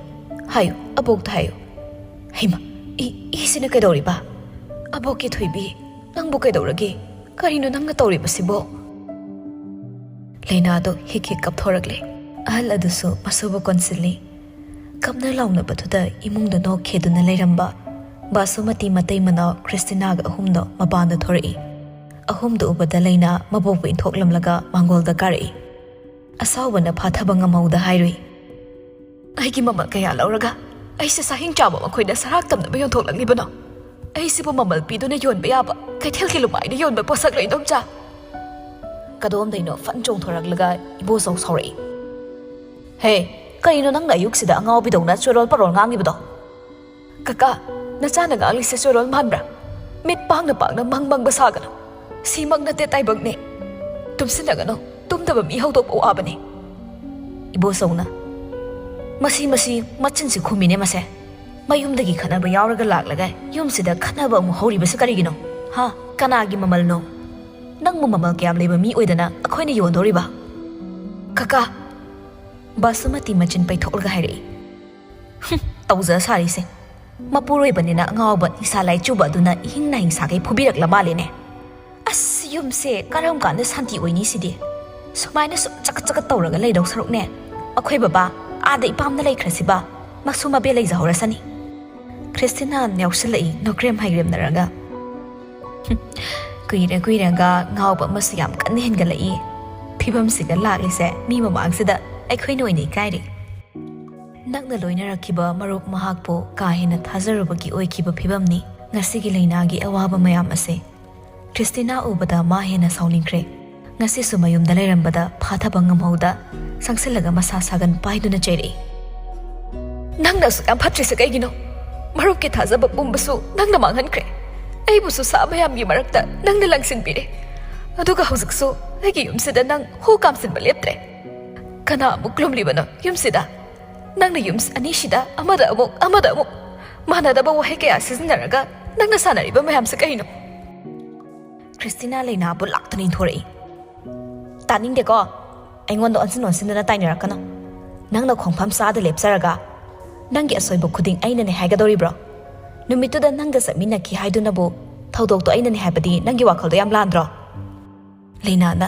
ꯍꯥꯏꯌꯨ, ꯑꯕꯣꯛꯇ ꯍꯥꯏꯌꯨ꯫" "ꯍꯩꯃ, ꯏ-, ꯏꯁꯤꯅ ꯀꯩꯗꯧꯔꯤꯕ? ꯑꯕꯣꯛꯀꯤ ꯊꯣꯏꯕꯤ, ꯅꯪꯕꯨ ꯀꯩꯗꯧꯔꯒꯦ? ꯀꯔꯤꯅꯣ ꯅꯪꯅ ꯇꯧꯔꯤꯕꯁꯤꯕꯣ?" ꯂꯩꯅꯥꯗꯣ ꯍꯤꯛ ꯍꯤꯛ ꯀꯞꯊꯣꯔꯛꯂꯦ꯫ ꯑꯍꯜ ꯑꯗꯨꯁꯨ ꯃꯁꯨꯕꯨ ꯀꯣꯟꯁꯤꯜꯂꯤ꯫ ꯀꯞꯅ ꯂꯥꯎꯅꯕꯗꯨꯗ ꯏꯃꯨꯡꯗ ꯅꯣꯛꯈꯦꯗꯨꯅ ꯂꯩꯔꯝꯕ ꯕꯥꯁꯨꯃꯇꯤ ꯃꯇꯩ ꯃꯅꯥꯎ ꯈ꯭ꯔꯤꯁꯇꯤꯅꯥꯒ ꯑꯍꯨꯝꯗꯣ ꯃꯄꯥꯟꯗ ꯊꯣꯔꯛꯏ꯫ ꯑꯍꯨꯝꯗꯣ ꯎꯕꯗ ꯂꯩꯅꯥ ꯃꯕꯣꯛꯄꯨ ꯏꯟꯊꯣꯛꯂꯝꯂꯒ ꯃꯥꯡꯒꯣꯜꯗ ꯀꯥꯔꯛꯏ꯫ ꯑꯁꯥꯎꯕꯅ ꯐꯥꯊꯕ ꯉꯝꯍꯧꯗ ꯍꯥꯏꯔꯨꯏ, "ꯑꯩꯒꯤ ꯃꯃꯜ ꯀꯌꯥ ꯂꯧꯔꯒ ꯑꯩꯁꯦ ꯁꯥꯍꯤꯡ ꯆꯥꯕ ꯃꯈꯣꯏꯗ ꯁꯔꯥꯛ ꯇꯝꯅꯕ ꯌꯣꯟꯊꯣꯛꯂꯛꯂꯤꯕꯅꯣ? ꯑꯩꯁꯤꯕꯨ ꯃꯃꯜ ꯄꯤꯗꯨꯅ ꯌꯣꯟꯕ ꯌꯥꯕ ꯀꯩꯊꯦꯜꯒꯤ ꯂꯨꯃꯥꯏꯗ ꯌꯣꯟꯕ ꯄꯣꯠꯁꯛꯂꯣ, ꯏꯗꯣꯝꯆꯥ?" ꯀꯗꯣꯝꯗꯩꯅꯣ ꯐꯟ ꯆꯣꯡꯊꯣꯔꯛꯂꯒ ꯏꯕꯣꯆꯧ ꯁꯥꯎꯔꯛꯏ꯫ "ꯍꯦ, ꯀꯩꯅꯣ ꯅꯪꯅ ꯑꯌꯨꯛꯁꯤꯗ ꯑꯉꯥꯎꯕꯤꯗꯧꯅ ꯆꯣꯏꯔꯣꯜ ꯄꯔꯣꯜ ꯉꯥꯡꯉꯤꯕꯗꯣ?" "ꯀꯀꯥ, ꯅꯆꯥꯅ ꯉꯥꯡꯂꯤꯁꯦ ꯆꯣꯏꯔꯣꯜ ꯃꯥꯟꯕ꯭ꯔꯥ? ꯃꯤꯠ ꯄꯥꯡꯅ ꯄꯥꯡꯅ ꯃꯪ ꯃꯪꯕ ꯁꯥꯒꯅꯨ꯫ ꯁꯤꯃꯛ ꯅꯠꯇꯦ ꯇꯥꯏꯕꯪꯅꯦ꯫ ꯇꯨꯝꯁꯤꯟꯅꯒꯅꯨ, ꯇꯨꯝꯗꯕ ꯃꯤ ꯍꯧꯗꯣꯛꯄ ꯋꯥꯕꯅꯦ꯫" ꯏꯕꯣꯆꯧꯅ, "ꯃꯁꯤ, ꯃꯁꯤ ꯃꯆꯤꯟꯁꯤ ꯈꯨꯝꯃꯤꯅꯦ ꯃꯁꯦ꯫ ꯃꯌꯨꯝꯗꯒꯤ ꯈꯠꯅꯕ ꯌꯥꯎꯔꯒ ꯂꯥꯛꯂꯒ ꯌꯨꯝꯁꯤꯗ ꯈꯠꯅꯕ ꯑꯃꯨꯛ ꯍꯧꯔꯤꯕꯁꯤ ꯀꯔꯤꯒꯤꯅꯣ? ꯍꯥ? ꯀꯅꯥꯒꯤ ꯃꯃꯜꯅꯣ? ꯅꯪꯕꯨ ꯃꯃꯜ ꯀꯌꯥꯝ ꯂꯩꯕ ꯃꯤ ꯑꯣꯏꯗꯅ ꯑꯩꯈꯣꯏꯅ ꯌꯣꯟꯗꯧꯔꯤꯕ?" "ꯀꯀꯥ!" ꯕꯥꯁꯨꯃꯇꯤ ꯃꯆꯤꯟ ꯄꯩꯊꯣꯛꯂꯒ ꯍꯥꯏꯔꯛꯏ꯫ "ꯍꯨꯝ, ꯇꯧꯖ ꯁꯥꯔꯤꯁꯦ꯫ ꯃꯄꯨꯔꯣꯏꯕꯅꯤꯅ ꯑꯉꯥꯎꯕ ꯅꯤꯁꯥ ꯂꯥꯏꯆꯨꯕ ꯑꯗꯨꯅ ꯏꯍꯤꯡ ꯅꯥꯍꯤꯡ ꯁꯥꯒꯩ ꯐꯨꯕꯤꯔꯛꯂ ꯃꯥꯜꯂꯦꯅꯦ꯫ ꯑꯁ, ꯌꯨꯝꯁꯦ ꯀꯔꯝ ꯀꯥꯟꯗ ꯁꯥꯟꯇꯤ ꯑꯣꯏꯅꯤ ꯁꯤꯗꯤ? ꯁꯨꯃꯥꯏꯅ ꯁꯨꯝ ꯆꯀꯠ ꯆꯀꯠ ꯇꯧꯔꯒ ꯂꯩꯗꯧ ꯁꯔꯨꯛꯅꯦ, ꯑꯩꯈꯣꯏ ꯕꯕꯥ ꯑꯥꯗ ꯏꯄꯥꯝꯗ ꯂꯩꯈ꯭ꯔꯁꯤꯕ, ꯃꯁꯨ ꯃꯕꯦ ꯂꯩꯖꯍꯧꯔꯁꯅꯤ꯫" ꯈ꯭ꯔꯤꯁꯇꯤꯅꯥ ꯌꯥꯎꯁꯤꯜꯂꯛꯏ ꯅꯣꯀ꯭ꯔꯦꯝ ꯍꯩꯔꯦꯝꯅꯔꯒ꯫ "ꯍꯨꯝ, ꯀꯨꯏꯔ ꯀꯨꯏꯔꯒ ꯉꯥꯎꯕ ꯑꯃꯁꯨ ꯌꯥꯝ ꯀꯟꯅ ꯍꯦꯟꯒꯠꯂꯛꯏ꯫ ꯐꯤꯕꯝꯁꯤꯒ ꯂꯥꯛꯂꯤꯁꯦ ꯃꯤ ꯃꯃꯥꯡꯁꯤꯗ ꯑꯩꯈꯣꯏꯅ ꯑꯣꯏꯅ ꯏꯀꯥꯏꯔꯦ꯫" ꯅꯛꯅ ꯂꯣꯏꯅꯔꯛꯈꯤꯕ ꯃꯔꯨꯞ ꯃꯍꯥꯛꯄꯨ ꯀꯥ ꯍꯦꯟꯅ ꯊꯥꯖꯔꯨꯕꯒꯤ ꯑꯣꯏꯈꯤꯕ ꯐꯤꯕꯝꯅꯤ ꯉꯁꯤꯒꯤ ꯂꯩꯅꯥꯒꯤ ꯑꯋꯥꯕ ꯃꯌꯥꯝ ꯑꯁꯦ꯫ ꯈ꯭ꯔꯤꯁꯇꯤꯅꯥ ꯎꯕꯗ ꯃꯥ ꯍꯦꯟꯅ ꯁꯥꯎꯅꯤꯡꯈ꯭ꯔꯦ꯫ ꯉꯁꯤꯁꯨ ꯃꯌꯨꯝꯗ ꯂꯩꯔꯝꯕꯗ ꯐꯥꯊꯕ ꯉꯝꯍꯧꯗ ꯁꯪꯁꯤꯜꯂꯒ ꯃꯁꯥ ꯁꯥꯒꯟ ꯄꯥꯏꯗꯨꯅ ꯆꯩꯔꯛꯏ꯫ ꯅꯪꯅ ꯑꯁꯨꯛ ꯌꯥꯝ ꯐꯠꯇ꯭ꯔꯤꯁꯦ ꯀꯩꯒꯤꯅꯣ? ꯃꯔꯨꯞꯀꯤ ꯊꯥꯖꯕ ꯄꯨꯝꯕꯁꯨ ꯅꯪꯅ ꯃꯥꯡꯍꯟꯈ꯭ꯔꯦ꯫ ꯑꯩꯕꯨꯁꯨ ꯁꯥ ꯃꯌꯥꯝꯒꯤ ꯃꯔꯛꯇ ꯅꯪꯅ ꯂꯪꯁꯤꯟꯕꯤꯔꯦ꯫ ꯑꯗꯨꯒ ꯍꯧꯖꯤꯛꯁꯨ ꯑꯩꯒꯤ ꯌꯨꯝꯁꯤꯗ ꯅꯪ ꯍꯨ ꯀꯥꯝꯁꯤꯟꯕ ꯂꯦꯞꯇ꯭ꯔꯦ꯫ ꯀꯅꯥ ꯑꯃꯨꯛ ꯂꯨꯝꯂꯤꯕꯅꯣ ꯌꯨꯝꯁꯤꯗ? ꯅꯪꯅ ꯌꯨꯝ ꯑꯅꯤꯁꯤꯗ ꯑꯃꯗ ꯑꯃꯨꯛ, ꯑꯃꯗ ꯑꯃꯨꯛ ꯃꯥꯟꯅꯗꯕ ꯋꯥꯍꯩ ꯀꯌꯥ ꯁꯤꯖꯤꯟꯅꯔꯒ ꯅꯪꯅ ꯁꯥꯟꯅꯔꯤꯕ ꯃꯌꯥꯝꯁꯦ ꯀꯩꯅꯣ? ꯈ꯭ꯔꯤꯁꯇꯤꯅꯥ ꯂꯩꯅꯥꯕꯨ ꯂꯥꯛꯇꯨꯅ ꯏꯟꯊꯣꯔꯛꯏ꯫ "ꯇꯥꯅꯤꯡꯗꯦꯀꯣ꯫ ꯑꯩꯉꯣꯟꯗ ꯑꯣꯟꯁꯤꯟ ꯑꯣꯟꯁꯤꯟꯗꯅ ꯇꯥꯏꯅꯔꯛꯀꯅꯨ꯫ ꯅꯪꯅ ꯈꯣꯡꯐꯝ ꯆꯥꯗ ꯂꯦꯞꯆꯔꯒ ꯅꯪꯒꯤ ꯑꯁꯣꯏꯕ ꯈꯨꯗꯤꯡ ꯑꯩꯅꯅꯦ ꯍꯥꯏꯒꯗꯧꯔꯤꯕ꯭ꯔꯣ? ꯅꯨꯃꯤꯠꯇꯨꯗ ꯅꯪꯒ ꯆꯠꯃꯤꯟꯅꯈꯤ ꯍꯥꯏꯗꯨꯅꯕꯨ ꯊꯧꯗꯣꯛꯇꯣ ꯑꯩꯅꯅꯦ ꯍꯥꯏꯕꯗꯤ ꯅꯪꯒꯤ ꯋꯥꯈꯜꯗꯣ ꯌꯥꯝ ꯂꯥꯟꯗ꯭ꯔꯣ?" ꯂꯩꯅꯥꯅ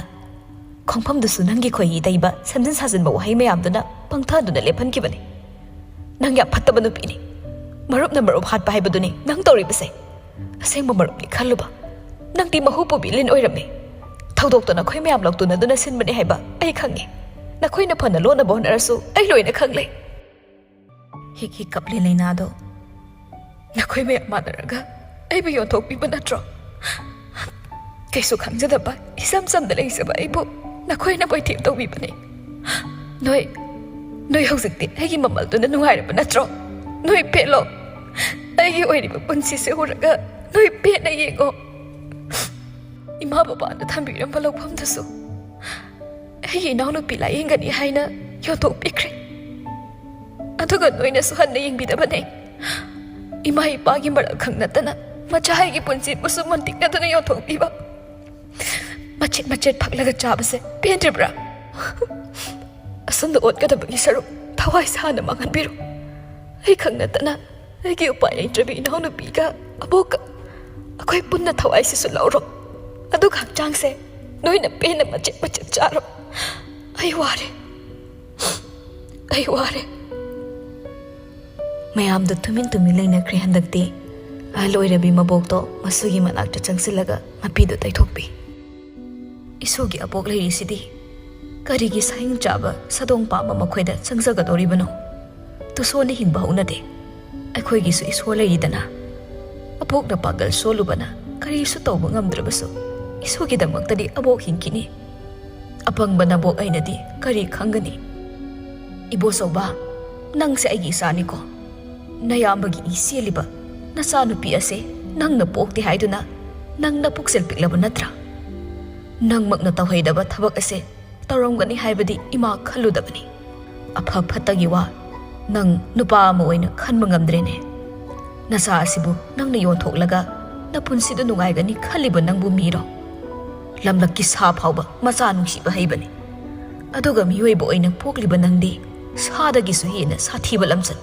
ꯈꯣꯡꯐꯝꯗꯨꯁꯨ ꯅꯪꯒꯤ ꯈꯣꯏꯍꯤ ꯇꯩꯕ, ꯁꯦꯝꯖꯤꯟ ꯁꯥꯖꯤꯟꯕ ꯋꯥꯍꯩ ꯃꯌꯥꯝꯗꯨꯅ ꯄꯪꯊꯗꯨꯅ ꯂꯦꯞꯍꯟꯈꯤꯕꯅꯤ꯫ "ꯅꯪ ꯌꯥꯝ ꯐꯠꯇꯕ ꯅꯨꯄꯤꯅꯤ꯫ ꯃꯔꯨꯞꯅ ꯃꯔꯨꯞ ꯍꯥꯠꯄ ꯍꯥꯏꯕꯗꯨꯅꯤ ꯅꯪ ꯇꯧꯔꯤꯕꯁꯦ꯫ ꯑꯁꯦꯡꯕ ꯃꯔꯨꯞꯅꯤ ꯈꯜꯂꯨꯕ꯫ ꯅꯪꯗꯤ ꯃꯍꯨ ꯄꯨꯕꯤ ꯂꯤꯟ ꯑꯣꯏꯔꯝꯃꯤ꯫ ꯊꯧꯗꯣꯛꯇꯣ ꯅꯈꯣꯏ ꯃꯌꯥꯝ ꯂꯧꯇꯨꯅꯗꯨꯅ ꯁꯤꯟꯕꯅꯤ ꯍꯥꯏꯕ ꯑꯩ ꯈꯪꯉꯤ꯫ ꯅꯈꯣꯏꯅ ꯐꯅ ꯂꯣꯟꯅꯕ ꯍꯣꯠꯅꯔꯁꯨ ꯑꯩ ꯂꯣꯏꯅ ꯈꯪꯂꯦ꯫" ꯍꯤꯛ ꯍꯤꯛ ꯀꯞꯂꯤ ꯂꯩꯅꯥꯗꯣ꯫ "ꯅꯈꯣꯏ ꯃꯌꯥꯝ ꯃꯥꯟꯅꯔꯒ ꯑꯩꯕꯨ ꯌꯣꯟꯊꯣꯛꯄꯤꯕ ꯅꯠꯇ꯭ꯔꯣ? ꯀꯩꯁꯨ ꯈꯪꯖꯗꯕ, ꯏꯆꯝ ꯆꯝꯅ ꯂꯩꯖꯕ ꯑꯩꯕꯨ ꯅꯈꯣꯏꯅ ꯄꯣꯏꯊꯦꯝ ꯇꯧꯕꯤꯕꯅꯤ꯫ ꯅꯣꯏ, ꯅꯣꯏ ꯍꯧꯖꯤꯛꯇꯤ ꯑꯩꯒꯤ ꯃꯃꯜꯗꯨꯅ ꯅꯨꯡꯉꯥꯏꯔꯕ ꯅꯠꯇ꯭ꯔꯣ? ꯅꯣꯏ ꯄꯦꯜꯂꯣ꯫ ꯑꯩꯒꯤ ꯑꯣꯏꯔꯤꯕ ꯄꯨꯟꯁꯤꯁꯦ ꯎꯔꯒ ꯅꯣꯏ ꯄꯦꯟꯅ ꯌꯦꯡꯉꯣ꯫ ꯏꯃꯥ ꯕꯕꯥꯅ ꯊꯝꯕꯤꯔꯝꯕ ꯂꯧꯐꯝꯗꯨꯁꯨ ꯑꯩꯒꯤ ꯏꯅꯥꯎꯅꯨꯄꯤ ꯂꯥꯌꯦꯡꯒꯅꯤ ꯍꯥꯏꯅ ꯌꯣꯟꯊꯣꯛꯄꯤꯈ꯭ꯔꯦ꯫ ꯑꯗꯨꯒ ꯅꯣꯏꯅꯁꯨ ꯍꯟꯅ ꯌꯦꯡꯕꯤꯗꯕꯅꯦ꯫ ꯏꯃꯥ ꯏꯄꯥꯒꯤ ꯃꯔꯜ ꯈꯪꯅꯗꯅ ꯃꯆꯥ ꯑꯩꯒꯤ ꯄꯨꯟꯁꯤꯕꯨꯁꯨ ꯃꯟꯇꯤꯛꯅꯗꯨꯅ ꯌꯣꯟꯊꯣꯛꯄꯤꯕ꯫ ꯃꯆꯦꯠ ꯃꯆꯦꯠ ꯐꯛꯂꯒ ꯆꯥꯕꯁꯦ ꯄꯦꯟꯗ꯭ꯔꯤꯕ꯭ꯔꯥ? ꯑꯁꯨꯝꯅ ꯑꯣꯠꯀꯗꯕꯒꯤ ꯁꯔꯨꯛ ꯊꯋꯥꯏ ꯁꯥꯅ ꯃꯥꯡꯍꯟꯕꯤꯔꯣ꯫ ꯑꯩ ꯈꯪꯅꯗꯅ ꯑꯩꯒꯤ ꯎꯄꯥꯏ ꯂꯩꯇ꯭ꯔꯕꯤ ꯏꯅꯥꯎꯅꯨꯄꯤꯒ ꯑꯕꯣꯛꯀ ꯑꯩꯈꯣꯏ ꯄꯨꯟꯅ ꯊꯋꯥꯏꯁꯤꯁꯨ ꯂꯧꯔꯣ꯫ ꯑꯗꯨꯒ ꯍꯛꯆꯥꯡꯁꯦ ꯅꯣꯏꯅ ꯄꯦꯟꯅ ꯃꯆꯦꯠ ꯃꯆꯦꯠ ꯆꯥꯔꯣ꯫ ꯑꯩ ꯋꯥꯔꯦ꯫ ꯑꯩ ꯋꯥꯔꯦ꯫" ꯃꯌꯥꯝꯗꯣ ꯇꯨꯃꯤꯟ ꯇꯨꯃꯤꯟ ꯂꯩꯅꯈ꯭ꯔꯦ ꯍꯟꯗꯛꯇꯤ꯫ ꯑꯍꯜ ꯑꯣꯏꯔꯕꯤ ꯃꯕꯣꯛꯇꯣ ꯃꯁꯨꯒꯤ ꯃꯅꯥꯛꯇ ꯆꯪꯁꯤꯜꯂꯒ ꯃꯄꯤꯗꯨ ꯇꯩꯊꯣꯛꯄꯤ꯫ "ꯏꯁꯨꯒꯤ ꯑꯕꯣꯛ ꯂꯩꯔꯤꯁꯤꯗꯤ ꯀꯔꯤꯒꯤ ꯁꯥꯍꯤꯡ ꯆꯥꯕ ꯁꯥꯗꯣꯡ ꯄꯥꯝꯕ ꯃꯈꯣꯏꯗ ꯆꯪꯖꯒꯗꯧꯔꯤꯕꯅꯣ? ꯇꯨꯁꯣꯅ ꯍꯤꯡꯕ ꯍꯧꯅꯗꯦ꯫ ꯑꯩꯈꯣꯏꯒꯤꯁꯨ ꯏꯁꯣꯔ ꯂꯩꯔꯤꯗꯅ꯫ ꯑꯕꯣꯛꯅ ꯄꯥꯡꯒꯜ ꯁꯣꯜꯂꯨꯕꯅ ꯀꯔꯤꯁꯨ ꯇꯧꯕ ꯉꯝꯗ꯭ꯔꯕꯁꯨ ꯏꯁꯨꯒꯤꯗꯃꯛꯇꯗꯤ ꯑꯕꯣꯛ ꯍꯤꯡꯈꯤꯅꯤ꯫ ꯑꯄꯪꯕ ꯅꯕꯣꯛ ꯑꯩꯅꯗꯤ ꯀꯔꯤ ꯈꯪꯒꯅꯤ?" "ꯏꯕꯣꯆꯧꯕ, "ꯅꯪꯁꯦ ꯑꯩꯒꯤ ꯏꯆꯥꯅꯤꯀꯣ꯫ ꯅꯌꯥꯝꯕꯒꯤ ꯏ ꯆꯦꯜꯂꯤꯕ ꯅꯆꯥꯅꯨꯄꯤ ꯑꯁꯦ ꯅꯪꯅ ꯄꯣꯛꯇꯦ ꯍꯥꯏꯗꯨꯅ ꯅꯪ ꯅꯄꯨꯛꯆꯦꯜ ꯄꯤꯛꯂꯕ ꯅꯠꯇ꯭ꯔꯥ? ꯅꯪꯃꯛꯅ ꯇꯧꯍꯩꯗꯕ ꯊꯕꯛ ꯑꯁꯦ ꯇꯧꯔꯝꯒꯅꯤ ꯍꯥꯏꯕꯗꯤ ꯏꯃꯥ ꯈꯜꯂꯨꯗꯕꯅꯤ꯫ ꯑꯐ ꯐꯠꯇꯒꯤ ꯋꯥ ꯅꯪ ꯅꯨꯄꯥ ꯑꯃ ꯑꯣꯏꯅ ꯈꯟꯕ ꯉꯝꯗ꯭ꯔꯦꯅꯦ꯫ ꯅꯆꯥ ꯑꯁꯤꯕꯨ ꯅꯪꯅ ꯌꯣꯟꯊꯣꯛꯂꯒ ꯅꯄꯨꯟꯁꯤꯗ ꯅꯨꯡꯉꯥꯏꯒꯅꯤ ꯈꯜꯂꯤꯕ ꯅꯪꯕꯨ ꯃꯤꯔꯣ? ꯂꯝꯂꯛꯀꯤ ꯁꯥ ꯐꯥꯎꯕ ꯃꯆꯥ ꯅꯨꯡꯁꯤꯕ ꯍꯩꯕꯅꯤ꯫ ꯑꯗꯨꯒ ꯃꯤꯑꯣꯏꯕ ꯑꯣꯏꯅ ꯄꯣꯛꯂꯤꯕ ꯅꯪꯗꯤ ꯁꯥꯗꯒꯤꯁꯨ ꯍꯦꯟꯅ ꯁꯥꯊꯤꯕ ꯂꯝꯆꯠ꯫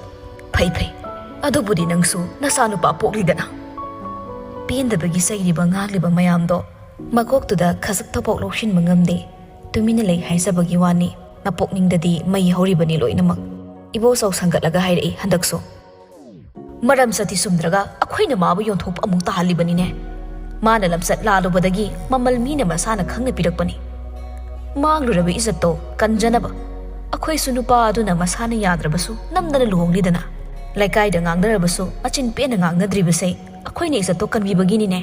ꯐꯩ, ꯐꯩ꯫ ꯑꯗꯨꯕꯨꯗꯤ ꯅꯪꯁꯨ ꯅꯆꯥꯅꯨꯄꯥ ꯄꯣꯛꯂꯤꯗꯅ꯫" ꯄꯦꯟꯗꯕꯒꯤ ꯆꯩꯔꯤꯕ ꯉꯥꯡꯂꯤꯕ ꯃꯌꯥꯝꯗꯣ ꯃꯀꯣꯛꯇꯨꯗ ꯈꯖꯤꯛꯇꯐꯥꯎ ꯂꯧꯁꯤꯟꯕ ꯉꯝꯗꯦ꯫ ꯇꯨꯃꯤꯟꯅ ꯂꯩ ꯍꯥꯏꯖꯕꯒꯤ ꯋꯥꯅꯤ, ꯃꯄꯨꯛꯅꯤꯡꯗꯗꯤ ꯃꯩ ꯍꯧꯔꯤꯕꯅꯤ ꯂꯣꯏꯅꯃꯛ꯫ ꯏꯕꯣꯆꯧ ꯁꯪꯒꯠꯂꯒ ꯍꯥꯏꯔꯛꯏ ꯍꯟꯗꯛꯁꯨ꯫ "ꯃꯔꯝ ꯆꯠꯇꯤ ꯆꯨꯝꯗ꯭ꯔꯒ ꯑꯩꯈꯣꯏꯅ ꯃꯥꯕꯨ ꯌꯣꯟꯊꯣꯛꯄ ꯑꯃꯨꯛ ꯇꯥꯍꯜꯂꯤꯕꯅꯤꯅꯦ꯫ ꯃꯥꯅ ꯂꯝꯆꯠ ꯂꯥꯜꯂꯨꯕꯗꯒꯤ ꯃꯃꯜ ꯃꯤꯅ ꯃꯁꯥꯅ ꯈꯪꯅ ꯄꯤꯔꯛꯄꯅꯤ꯫ ꯃꯥꯡꯂꯨꯔꯕ ꯏꯖꯠꯇꯣ ꯀꯟꯖꯅꯕ ꯑꯩꯈꯣꯏꯁꯨ ꯅꯨꯄꯥ ꯑꯗꯨꯅ ꯃꯁꯥꯅ ꯌꯥꯗ꯭ꯔꯕꯁꯨ ꯅꯝꯗꯅ ꯂꯨꯍꯣꯡꯂꯤꯗꯅ꯫ ꯂꯩꯀꯥꯏꯗ ꯉꯥꯡꯅꯔꯕꯁꯨ ꯃꯆꯤꯟ ꯄꯦꯟꯅ ꯉꯥꯡꯅꯗ꯭ꯔꯤꯕꯁꯦ ꯑꯩꯈꯣꯏꯅ ꯏꯖꯠꯇꯣ ꯀꯟꯕꯤꯕꯒꯤꯅꯤꯅꯦ꯫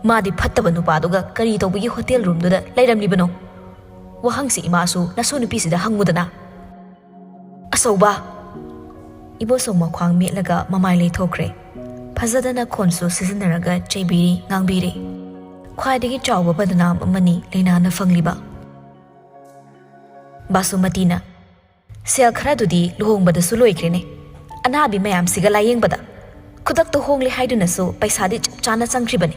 ꯃꯥꯗꯤ ꯐꯠꯇꯕ ꯅꯨꯄꯥꯗꯨꯒ ꯀꯔꯤ ꯇꯧꯕꯒꯤ ꯍꯣꯇꯦꯜ ꯔꯨꯝꯗꯨꯗ ꯂꯩꯔꯝꯂꯤꯕꯅꯣ? ꯋꯥꯍꯪꯁꯤ ꯏꯃꯥꯁꯨ ꯅꯁꯨ ꯅꯨꯄꯤꯁꯤꯗ ꯍꯪꯉꯨꯗꯅ꯫" "ꯑꯆꯧꯕ!" ꯏꯕꯣꯆꯧ ꯃꯈ꯭ꯋꯥꯡ ꯃꯦꯠꯂꯒ ꯃꯃꯥꯏ ꯂꯩꯊꯣꯛꯈ꯭ꯔꯦ꯫ ꯐꯖꯗꯅ ꯈꯣꯟꯁꯨ ꯁꯤꯖꯤꯟꯅꯔꯒ ꯆꯩꯕꯤꯔꯤ, ꯉꯥꯡꯕꯤꯔꯤ꯫ ꯈ꯭ꯋꯥꯏꯗꯒꯤ ꯆꯥꯎꯕ ꯕꯗꯅꯥꯝ ꯑꯃꯅꯤ ꯂꯩꯅꯥꯅ ꯐꯪꯂꯤꯕ꯫ ꯕꯥꯁꯨꯃꯇꯤꯅ, "ꯁꯦꯜ ꯈꯔꯗꯨꯗꯤ ꯂꯨꯍꯣꯡꯕꯗꯁꯨ ꯂꯣꯏꯈ꯭ꯔꯦꯅꯦ꯫ ꯑꯅꯥꯕꯤ ꯃꯌꯥꯝꯁꯤꯒ ꯂꯥꯌꯦꯡꯕꯗ ꯈꯨꯗꯛꯇ ꯍꯣꯡꯂꯦ ꯍꯥꯏꯗꯨꯅꯁꯨ ꯄꯩꯁꯥꯗꯤ ꯆꯞ ꯆꯥꯅ ꯆꯪꯈ꯭ꯔꯤꯕꯅꯤ꯫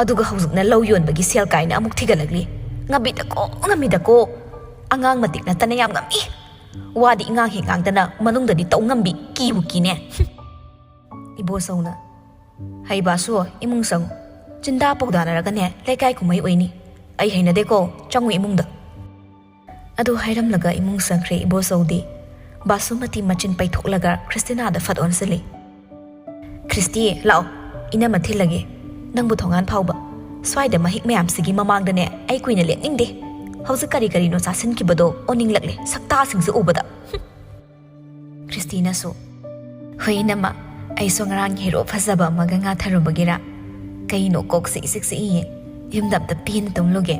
ꯑꯗꯨꯒ ꯍꯧꯖꯤꯛꯅ ꯂꯧ ꯌꯣꯟꯕꯒꯤ ꯁꯦꯜ ꯀꯥꯏꯅ ꯑꯃꯨꯛ ꯊꯤꯒꯠꯂꯛꯂꯤ꯫ ꯉꯝꯃꯤꯗꯀꯣ, ꯉꯝꯃꯤꯗꯀꯣ꯫ ꯑꯉꯥꯡ ꯃꯇꯤꯛ ꯅꯠꯇꯅ ꯌꯥꯝ ꯉꯝꯃꯤ꯫ ꯋꯥꯗꯤ ꯏꯉꯥꯡ ꯍꯦꯛ ꯉꯥꯡꯗꯅ ꯃꯅꯨꯡꯗꯗꯤ ꯇꯧ ꯉꯝꯕꯤ, ꯀꯤꯕꯨ ꯀꯤꯅꯦ꯫" ꯏꯕꯣꯆꯧꯅ, "ꯍꯩ ꯕꯥꯁꯨ, ꯏꯃꯨꯡ ꯆꯪꯉꯨ꯫ ꯆꯤꯟꯗꯥ ꯄꯧꯗꯥꯅꯔꯒꯅꯦ ꯂꯩꯀꯥꯏ ꯀꯨꯝꯍꯩ ꯑꯣꯏꯅꯤ꯫ ꯑꯩ ꯍꯩꯅꯗꯦꯀꯣ, ꯆꯪꯉꯨ ꯏꯃꯨꯡꯗ꯫" ꯑꯗꯨ ꯍꯥꯏꯔꯝꯂꯒ ꯏꯃꯨꯡ ꯆꯪꯈ꯭ꯔꯦ ꯏꯕꯣꯆꯧꯗꯤ꯫ ꯕꯥꯁꯨꯃꯇꯤ ꯃꯆꯤꯟ ꯄꯩꯊꯣꯛꯂꯒ ꯈ꯭ꯔꯤꯁꯇꯤꯅꯥꯗ ꯐꯠ ꯑꯣꯟꯁꯤꯜꯂꯤ꯫ "ꯈ꯭ꯔꯤꯁꯇꯤ, ꯂꯥꯛꯑꯣ, ꯏꯅꯝꯃ ꯊꯤꯜꯂꯒꯦ꯫ ꯅꯪꯕꯨ ꯊꯣꯡꯒꯥꯟ ꯐꯥꯎꯕ꯫ ꯁ꯭ꯋꯥꯏꯗ ꯃꯍꯤꯛ ꯃꯌꯥꯝꯁꯤꯒꯤ ꯃꯃꯥꯡꯗꯅꯦ ꯑꯩ ꯀꯨꯏꯅ ꯂꯦꯞꯅꯤꯡꯗꯦ꯫ ꯍꯧꯖꯤꯛ ꯀꯔꯤ ꯀꯔꯤꯅꯣ ꯆꯥꯁꯤꯟꯈꯤꯕꯗꯣ ꯑꯣꯅꯤꯡꯂꯛꯂꯦ, ꯁꯛꯇꯥꯁꯤꯡꯁꯦ ꯎꯕꯗ꯫" ꯈ꯭ꯔꯤꯁꯇꯤꯅꯁꯨ, "ꯍꯣꯏ ꯏꯅꯝꯃ, ꯑꯩꯁꯨ ꯉꯔꯥꯡ ꯍꯦꯔꯣ ꯐꯖꯕ ꯑꯃꯒ ꯉꯥꯊꯔꯨꯕꯒꯤꯔ ꯀꯩꯅꯣ ꯀꯣꯛꯁꯦ ꯏꯆꯤꯛ ꯆꯤꯛꯏꯌꯦ꯫ ꯌꯨꯝꯗ ꯑꯝꯇ ꯄꯦꯟꯅ ꯇꯨꯝꯂꯨꯒꯦ꯫"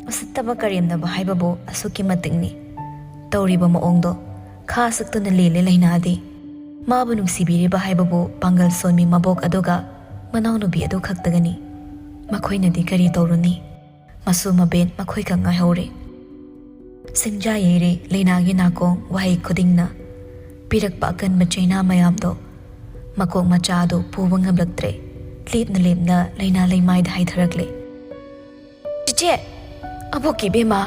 ꯎꯁꯤꯠꯇꯕ ꯀꯔꯦꯝꯅꯕ ꯍꯥꯏꯕꯕꯨ ꯑꯁꯨꯛꯀꯤ ꯃꯇꯤꯛꯅꯤ꯫ ꯇꯧꯔꯤꯕ ꯃꯑꯣꯡꯗꯣ ꯈꯥ ꯁꯛꯇꯨꯅ ꯂꯦꯜꯂꯦ ꯂꯩꯅꯥꯗꯤ꯫ ꯃꯥꯕꯨ ꯅꯨꯡꯁꯤꯕꯤꯔꯤꯕ ꯍꯥꯏꯕꯕꯨ ꯄꯥꯡꯒꯜ ꯁꯣꯟꯃꯤ ꯃꯕꯣꯛ ꯑꯗꯨꯒ ꯃꯅꯥꯎꯅꯨꯄꯤ ꯑꯗꯨ ꯈꯛꯇꯒꯅꯤ꯫ ꯃꯈꯣꯏꯅꯗꯤ ꯀꯔꯤ ꯇꯧꯔꯨꯅꯤ? ꯃꯁꯨ ꯃꯕꯦꯟ ꯃꯈꯣꯏꯈꯛ ꯉꯥꯏꯍꯧꯔꯦ꯫ ꯁꯤꯡꯖꯥ ꯌꯩꯔꯦ ꯂꯩꯅꯥꯒꯤ ꯅꯥꯀꯣꯡ ꯋꯥꯍꯩ ꯈꯨꯗꯤꯡꯅ꯫ ꯄꯤꯔꯛꯄ ꯑꯀꯟꯕ ꯆꯩꯅꯥ ꯃꯌꯥꯝꯗꯣ ꯃꯀꯣꯛ ꯃꯆꯥ ꯑꯗꯨ ꯄꯨꯕ ꯉꯝꯂꯛꯇ꯭ꯔꯦ꯫ ꯂꯦꯞꯅ ꯂꯦꯞꯅ ꯂꯩꯅꯥ ꯂꯩꯃꯥꯏꯗ ꯍꯥꯏꯊꯔꯛꯂꯦ꯫ "ꯆꯤꯆꯦ! ꯑꯕꯣꯛꯀꯤ ꯏꯕꯦꯝꯃ!"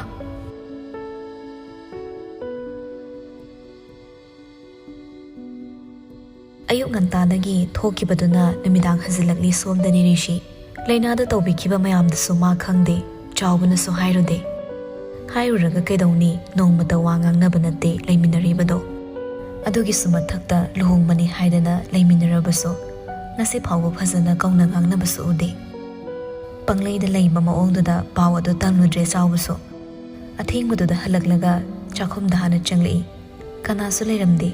ꯑꯌꯨꯛ ꯉꯟꯇꯥꯗꯒꯤ ꯊꯣꯛꯈꯤꯕꯗꯨꯅ ꯅꯨꯃꯤꯗꯥꯡ ꯍꯟꯖꯤꯜꯂꯛꯂꯤ ꯁꯣꯝꯗꯅꯤ ꯔꯤꯁꯤ꯫ ꯂꯩꯅꯥꯗ ꯇꯧꯕꯤꯈꯤꯕ ꯃꯌꯥꯝꯗꯨꯁꯨ ꯃꯥ ꯈꯪꯗꯦ, ꯆꯥꯎꯕꯅꯁꯨ ꯍꯥꯏꯔꯨꯗꯦ꯫ ꯍꯥꯏꯔꯨꯔꯒ ꯀꯩꯗꯧꯅꯤ, ꯅꯣꯡꯃꯇ ꯋꯥ ꯉꯥꯡꯅꯕ ꯅꯠꯇꯦ ꯂꯩꯃꯤꯟꯅꯔꯤꯕꯗꯣ꯫ ꯑꯗꯨꯒꯤꯁꯨ ꯃꯊꯛꯇ ꯂꯨꯍꯣꯡꯕꯅꯤ ꯍꯥꯏꯗꯅ ꯂꯩꯃꯤꯟꯅꯔꯕꯁꯨ ꯉꯁꯤ ꯐꯥꯎꯕ ꯐꯖꯅ ꯀꯧꯅ ꯉꯥꯡꯅꯕꯁꯨ ꯎꯗꯦ꯫ ꯄꯪꯂꯩꯗ ꯂꯩꯕ ꯃꯑꯣꯡꯗꯨꯗ ꯄꯥꯎ ꯑꯗꯨ ꯇꯝꯂꯨꯗ꯭ꯔꯦ ꯆꯥꯎꯕꯁꯨ꯫ ꯑꯊꯦꯡꯕꯗꯨꯗ ꯍꯜꯂꯛꯂꯒ ꯆꯥꯛꯈꯨꯝꯗ ꯍꯥꯟꯅ ꯆꯪꯂꯛꯏ꯫ ꯀꯅꯥꯁꯨ ꯂꯩꯔꯝꯗꯦ꯫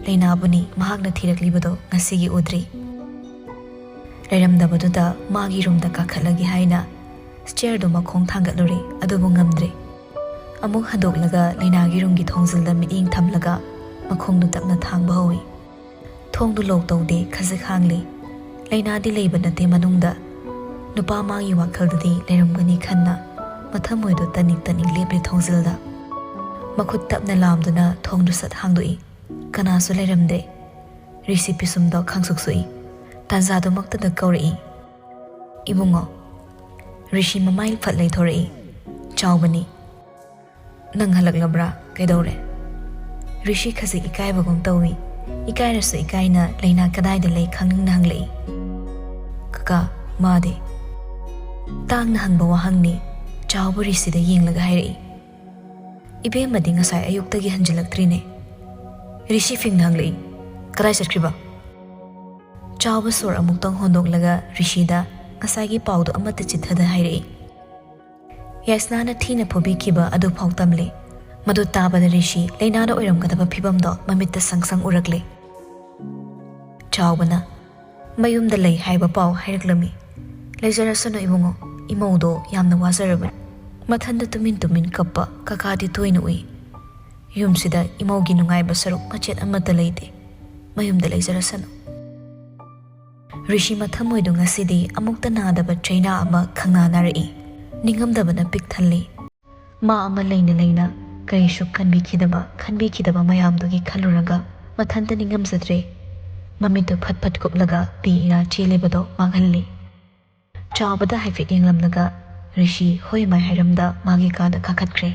ꯂꯩꯅꯥꯕꯨꯅꯤ ꯃꯍꯥꯛꯅ ꯊꯤꯔꯛꯂꯤꯕꯗꯣ ꯉꯁꯤꯒꯤ ꯎꯗ꯭ꯔꯤ꯫ ꯂꯩꯔꯝꯗꯕꯗꯨꯗ ꯃꯥꯒꯤ ꯔꯨꯝꯗ ꯀꯥꯈꯠꯂꯒꯦ ꯍꯥꯏꯅ ꯁ꯭ꯇꯤꯌꯔꯗꯨ ꯃꯈꯣꯡ ꯊꯥꯡꯒꯠꯂꯨꯔꯦ, ꯑꯗꯨꯕꯨ ꯉꯝꯗ꯭ꯔꯦ꯫ ꯑꯃꯨꯛ ꯍꯟꯗꯣꯛꯂꯒ ꯂꯩꯅꯥꯒꯤ ꯔꯨꯝꯒꯤ ꯊꯣꯡꯖꯤꯜꯗ ꯃꯤꯠꯌꯦꯡ ꯊꯝꯂꯒ ꯃꯈꯣꯡꯗꯨ ꯇꯞꯅ ꯊꯥꯡꯕ ꯍꯧꯏ꯫ ꯊꯣꯡꯗꯨ ꯂꯣꯛ ꯇꯧꯗꯦ, ꯈꯖꯤꯛ ꯍꯥꯡꯂꯤ꯫ ꯂꯩꯅꯥꯗꯤ ꯂꯩꯕ ꯅꯠꯇꯦ ꯃꯅꯨꯡꯗ꯫ ꯅꯨꯄꯥ ꯃꯥꯒꯤ ꯋꯥꯈꯜꯗꯗꯤ ꯂꯩꯔꯝꯒꯅꯤ ꯈꯟꯅ ꯃꯊꯃꯣꯏꯗꯣ ꯇꯅꯤꯛ ꯇꯅꯤꯛ ꯂꯦꯞꯂꯦ ꯊꯣꯡꯖꯤꯜꯗ꯫ ꯃꯈꯨꯠ ꯇꯞꯅ ꯂꯥꯝꯗꯨꯅ ꯊꯣꯡꯗꯨ ꯁꯠ ꯍꯥꯡꯗꯣꯛꯏ꯫ ꯀꯅꯥꯁꯨ ꯂꯩꯔꯝꯗꯦ꯫ ꯔꯤꯁꯤ ꯄꯤꯁꯨꯝꯗꯣ ꯈꯪꯁꯨꯛ ꯁꯨꯛꯏ꯫ ꯇꯥꯟꯖꯥꯗꯨꯃꯛꯇꯗ ꯀꯧꯔꯛꯏ, "ꯏꯕꯨꯡꯉꯣ!" ꯔꯤꯁꯤ ꯃꯃꯥꯏ ꯐꯠ ꯂꯩꯊꯣꯔꯛꯏ꯫ ꯆꯥꯎꯕꯅꯤ꯫ "ꯅꯪ ꯍꯜꯂꯛꯂꯕ꯭ꯔꯥ? ꯀꯩꯗꯧꯔꯦ?" ꯔꯤꯁꯤ ꯈꯖꯤꯛ ꯏꯀꯥꯏꯕꯒꯨꯝ ꯇꯧꯏ꯫ ꯏꯀꯥꯏꯔꯁꯨ ꯏꯀꯥꯏꯅ ꯂꯩꯅꯥ ꯀꯗꯥꯏꯗ ꯂꯩ ꯈꯪꯅꯤꯡꯅ ꯍꯪꯂꯛꯏ꯫ "ꯀꯀꯥ, ꯃꯥꯗꯤ?" ꯇꯥꯡꯅ ꯍꯪꯕ ꯋꯥꯍꯪꯅꯤ꯫ ꯆꯥꯎꯕ ꯔꯤꯁꯤꯗ ꯌꯦꯡꯂꯒ ꯍꯥꯏꯔꯛꯏ, "ꯏꯕꯦꯝꯃꯗꯤ ꯉꯁꯥꯏ ꯑꯌꯨꯛꯇꯒꯤ ꯍꯟꯖꯤꯜꯂꯛꯇ꯭ꯔꯤꯅꯦ꯫" ꯔꯤꯁꯤ ꯐꯤꯡꯅ ꯍꯪꯂꯛꯏ, "ꯀꯗꯥꯏ ꯆꯠꯈ꯭ꯔꯤꯕ?" ꯆꯥꯎꯕ ꯁꯣꯔ ꯑꯃꯨꯛꯇꯪ ꯍꯣꯟꯗꯣꯛꯂꯒ ꯔꯤꯁꯤꯗ ꯉꯁꯥꯏꯒꯤ ꯄꯥꯎꯗꯨ ꯑꯃꯠꯇ ꯆꯤꯠꯊꯗ ꯍꯥꯏꯔꯛꯏ꯫ ꯌꯥꯏꯁꯅꯥꯅ ꯊꯤꯅ ꯐꯨꯕꯤꯈꯤꯕ ꯑꯗꯨꯐꯥꯎ ꯇꯝꯂꯦ꯫ ꯃꯗꯨ ꯇꯥꯕꯗ ꯔꯤꯁꯤ ꯂꯩꯅꯥꯗ ꯑꯣꯏꯔꯝꯒꯗꯕ ꯐꯤꯕꯝꯗꯣ ꯃꯃꯤꯠꯇ ꯁꯪ ꯁꯪ ꯎꯔꯛꯂꯦ꯫ ꯆꯥꯎꯕꯅ, "ꯃꯌꯨꯝꯗ ꯂꯩ ꯍꯥꯏꯕ ꯄꯥꯎ ꯍꯥꯏꯔꯛꯂꯝꯃꯤ꯫" "ꯂꯩꯖꯔꯁꯅꯨ ꯏꯕꯨꯡꯉꯣ, ꯏꯃꯧꯗꯣ ꯌꯥꯝꯅ ꯋꯥꯖꯔꯕꯅꯤ꯫" ꯃꯊꯟꯗ ꯇꯨꯃꯤꯟ ꯇꯨꯃꯤꯟ ꯀꯞꯄ ꯀꯀꯥꯗꯤ ꯇꯣꯏꯅ ꯎꯏ꯫ ꯌꯨꯝꯁꯤꯗ ꯏꯃꯧꯒꯤ ꯅꯨꯡꯉꯥꯏꯕ ꯁꯔꯨꯛ ꯃꯆꯦꯠ ꯑꯃꯠꯇ ꯂꯩꯇꯦ꯫ ꯃꯌꯨꯝꯗ ꯂꯩꯖꯔꯁꯅꯨ꯫ ꯔꯤꯁꯤ ꯃꯊꯃꯣꯏꯗꯣ ꯉꯁꯤꯗꯤ ꯑꯃꯨꯛꯇ ꯅꯥꯗꯕ ꯆꯩꯅꯥ ꯑꯃ ꯈꯪꯅꯥ ꯅꯥꯔꯛꯏ꯫ ꯅꯤꯡꯉꯝꯗꯕꯅ ꯄꯤꯛ ꯊꯜꯂꯤ꯫ ꯃꯥ ꯑꯃ ꯂꯩꯅ ꯂꯩꯅ ꯀꯔꯤꯁꯨ ꯀꯟꯕꯤꯈꯤꯗꯕ, ꯈꯟꯕꯤꯈꯤꯗꯕ ꯃꯌꯥꯝꯗꯨꯒꯤ ꯈꯜꯂꯨꯔꯒ ꯃꯊꯟꯇ ꯅꯤꯡꯉꯝꯖꯗ꯭ꯔꯦ꯫ ꯃꯃꯤꯠꯇꯨ ꯐꯠ ꯐꯠ ꯀꯨꯞꯂꯒ ꯄꯤ ꯏꯔꯥ ꯆꯦꯜꯂꯤꯕꯗꯣ ꯃꯥꯡꯍꯜꯂꯤ꯫ ꯆꯥꯎꯕꯗ ꯍꯥꯏꯐꯦꯠ ꯌꯦꯡꯂꯝꯂꯒ ꯔꯤꯁꯤ ꯍꯣꯏ ꯃꯥꯏ ꯍꯥꯏꯔꯝꯗ ꯃꯥꯒꯤ ꯀꯥꯗ ꯀꯥꯈꯠꯈ꯭ꯔꯦ꯫